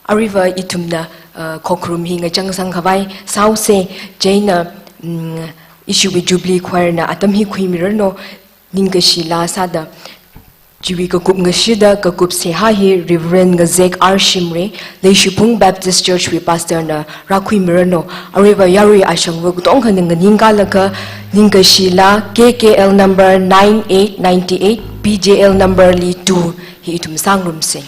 Aruiva ithumna, uh, khokharum hi ngachangsang khavai sāusa, chieina, mm, ishiwui Jubilee Choir na atam hi khuimiranu, ningkashi laa sāda. Chiwui kakup ngashida kakup seihā hi Reverend Ngazek R Shimray, Leishiphung Baptist Church wui pastor na rākhuimiranu. Aruiva yarui ashangva katongkhana nganingkalaga, ningkashi la K K L number nine eight nine eight, P J L number li two hi ithum sāngarumsa.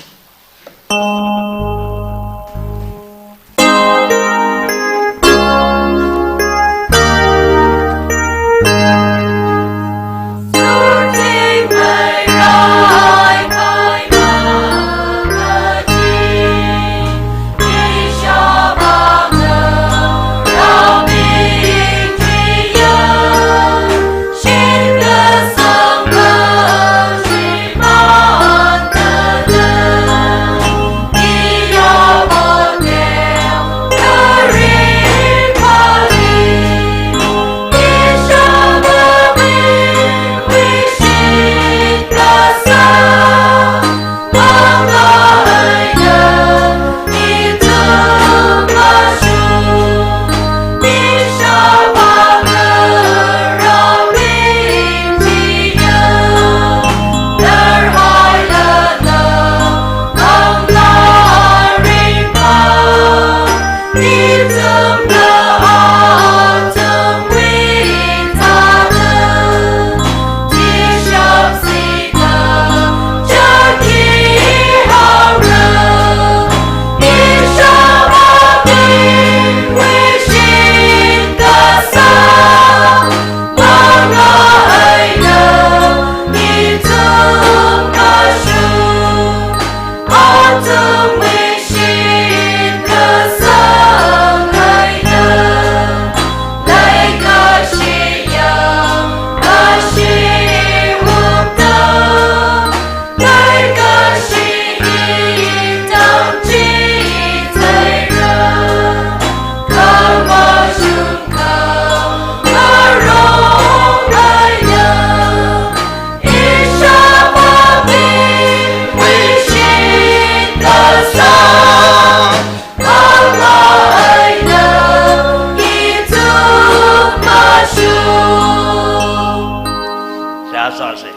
Seihā sāsa.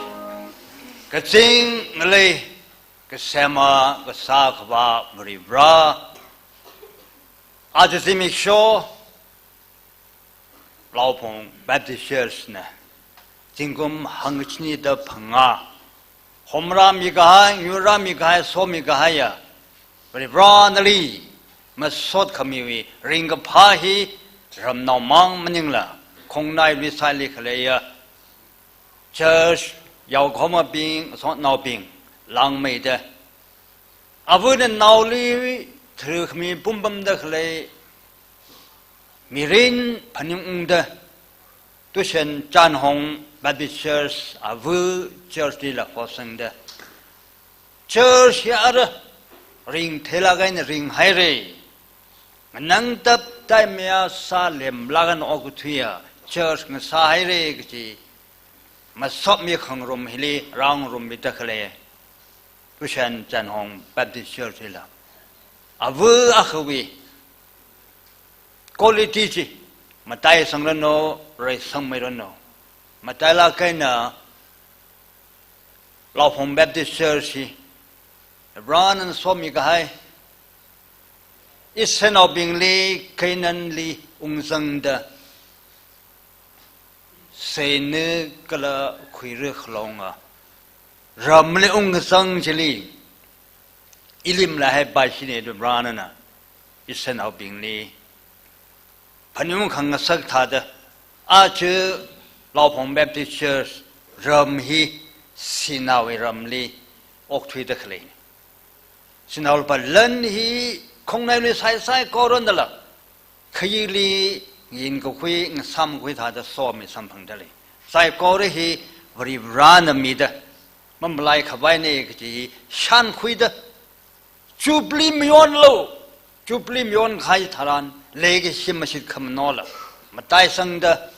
Kazing ngalei, kasema, kasā Akhava Varivara. Aja zimiksho, Laophong Baptist Church na zingkum hangchinida phangā homrāmi kahai, yurrāmi kahai, somikahaiya Varivara nali masot khamiwui ringkaphā hi ramnao mang maningla, khongnaili saili khaleiya church yaokhomabing, sotnaobing langmeida, avana naoli tharkhami pumpamda khalei mirin phaningungda, tushan Chanhong Baptist Church ava church lila phosangda, church hi ara ringtheilāk eina ringhaira, nganangtap taimeiya sālemlāk eina okathuiya church ngasāhaira kaji masotmi khangarum hili rāngarummida khalei tushan Chanhong Baptist Church hila, ava akhavai quality chi mataisangranu, reisangmeiranu. Matailāk eina Laophong Baptist Church hi Varena somikahai Israelnaobingli Canaanli ungzangda, seina kala khuira khalonga ramli ungkazang chili ilimla hai paishina da Varena Israelnaobingli phaningung khangasak thāda, aja Laophong Baptist Church ram hi sinaowui ramli okthuida khaleina. Sinao lupā lan hi khongnaili sai saikoranala khayili nginkakhui, ngasamkhui thāda somi samphangda lei. Saikora hi Varivarana mida, mamalaikhavaina kaji hi shānkhuida, Jubilee mayonlu, Jubilee mayonkahai tharan leikashi mashit khamanola mataisangda,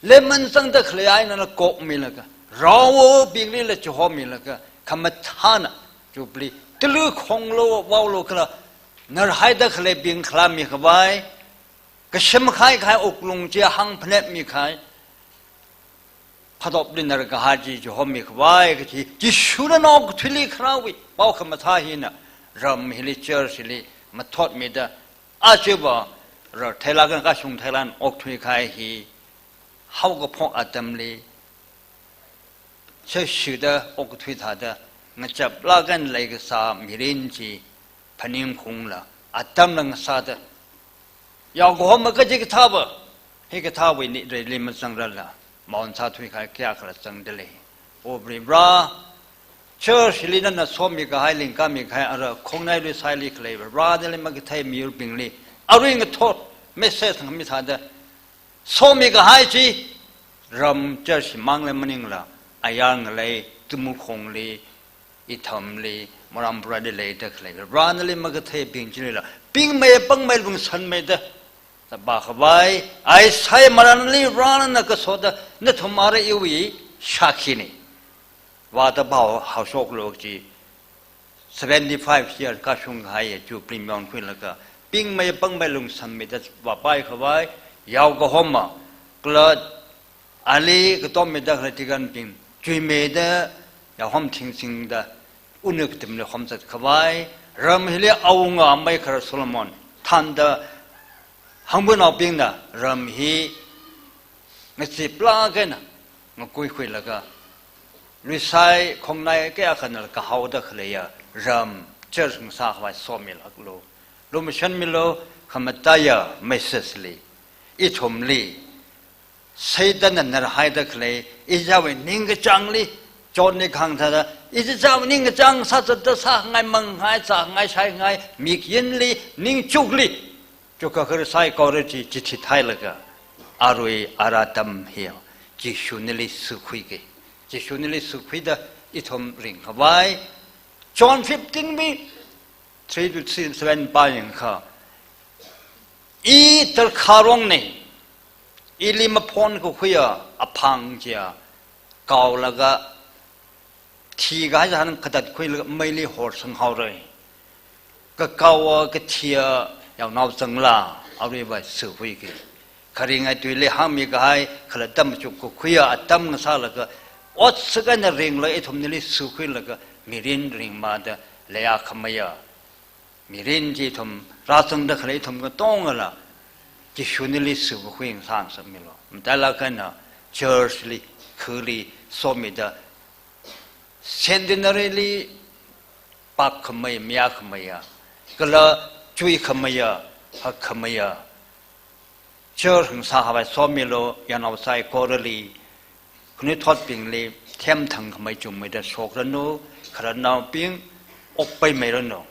lemon zangda khalei einala kokmilaga, raobinglila chihomilaga, khamathāna Jubilee, tulu khonglo vaolo kala narhaida khaleibing khalāmikhavai, kashim khai khai wuklung chi hāngphanetmikahai, phatopli narkahai chi chihommi khavai kachi, Jishuna okathuili kharāwui paokhamathā hina ram hili, church hili mathotmida, aja va rartheilāk eina kashung theilāk eina okthuikahai hi, haokaphok atamli, sāshida okathui thāda, ngachaplāk eina leikasā mirin chi phaningungla, atamla ngasāda, yaokahoma kaji kathā va, hikathāwui ningrarli mazangrarla, maonsāthuikahai kayākhala zangdalei. O Varivarā, church hili nana somikahai, lingkāmikahai, ara khongnai luisaili khalei Varivarā, nali makathei miyurbingli arui ngathot message ngami thāda, somikahai chi ram church mangli maningla, ayar ngalei Tumukhongli, Ithamli, Maramparali leida khalei Varivarā, nali makatheibing chilila pingmei pangmei lungsanmeida, thāpā khavai, ai sai marānli Varivarā nana kasoda, nathum ara iwui shākhina. Vāda pao haoshoklu chi, seventy-five year kashungkahai Jubilee mionkhuilaga, pingmei pangmei lungsanmeida vāpai khavai, yaokahoma, kala ali katommida khalei deaconbing chuimeida, yaohom thingsingda, unna katimli homzat khavai, ram hili awunga Meikharar Solomon thānda, hangbunaobingna ram hi ngachaplāk eina ngakuikhuilaga, luisai khongnai kayākhanala kahaoda khaleiya ram church ngasā khavai somilāklu. Lumashanmilu, khamataiya message li, ithumli Satanna narhaida khalei, ichichāwui ningkachāngli, Johnli kahāng thāda, ichichāwui ningkachāng sāzatda sāngai, mangngai, zāngai, shaingai, mikyinli, ningchukli, chukakar saikora chi chithithailaga, arui ara atam hi Jishu nali sukhuiki. Jishu nali sukhuida ithum ringkhavai, John fifteen wui three to seven pāyangakha, I tarākha rongna, ili maphonkakhuiya aphang chiya kaolaga, thikahai chān katatkhuilaga meili horsanghaora. Kakaowa kathiya yaonao zangla, aruiva sukhuiki. Kharingai tuili hāngmikahai, khalatta machukkakhuiya atam ngasālaga, otsak eina ringlaga ithum nali sukhuilaga, mirin ringmada leiya khameiya mirin chi ithum rāzangda khalei ithum katongala, Jishu nali sukakhui ngasā ngasakmilu. Matailāk eina church li, khali somida, centenary li pak khamei, mayā khameiya, kala chui khameiya, hak khameiya church ngasā khavai somilu. Yaonao saikorali, khanuithotbingli themthang khamei chungmeida shokranu, khararnaobing okpaimeiranu.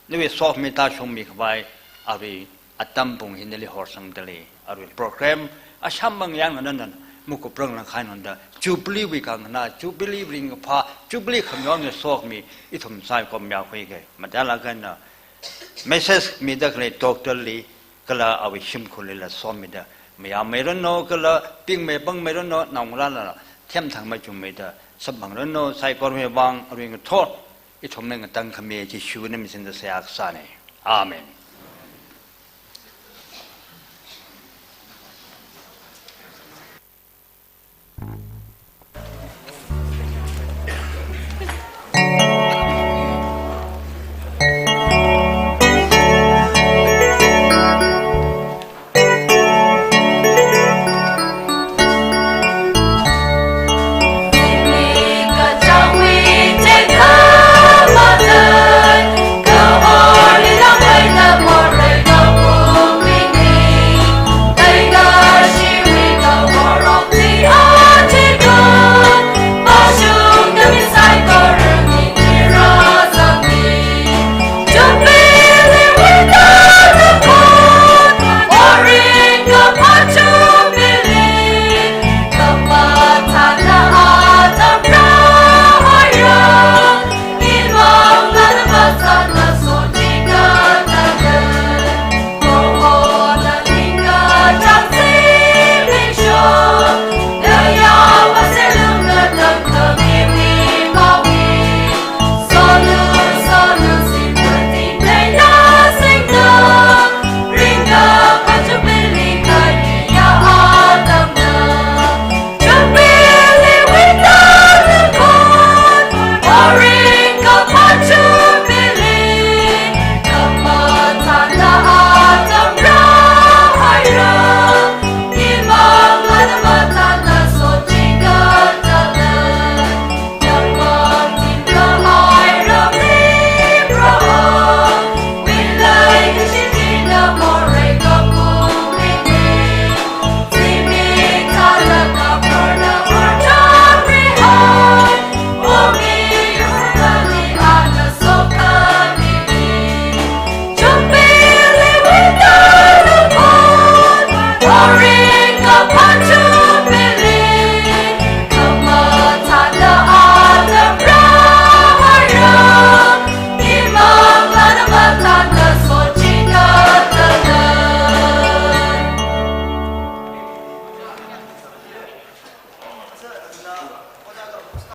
Nawui sokhami tāshungmi khavai arui atam pung hi nali horsangdalei. Arui program asham mangyāng nana makuprang langkhai nonda, Jubilee wui khanganā, Jubilee ringkaphā, Jubilee khamayon sokhami ithum saikora mayākhuiki. Matailāk eina message mida khalei doctor li, kala awui shimkhurlila somida, mayāmeiranu, kala pingmei pangmeiranu, naongarāla themthang machungmeida samphangranu. Saikorawui vang arui ngathot ithumna ngatangkhami Jishuna missingda seihā kasāna. Amen.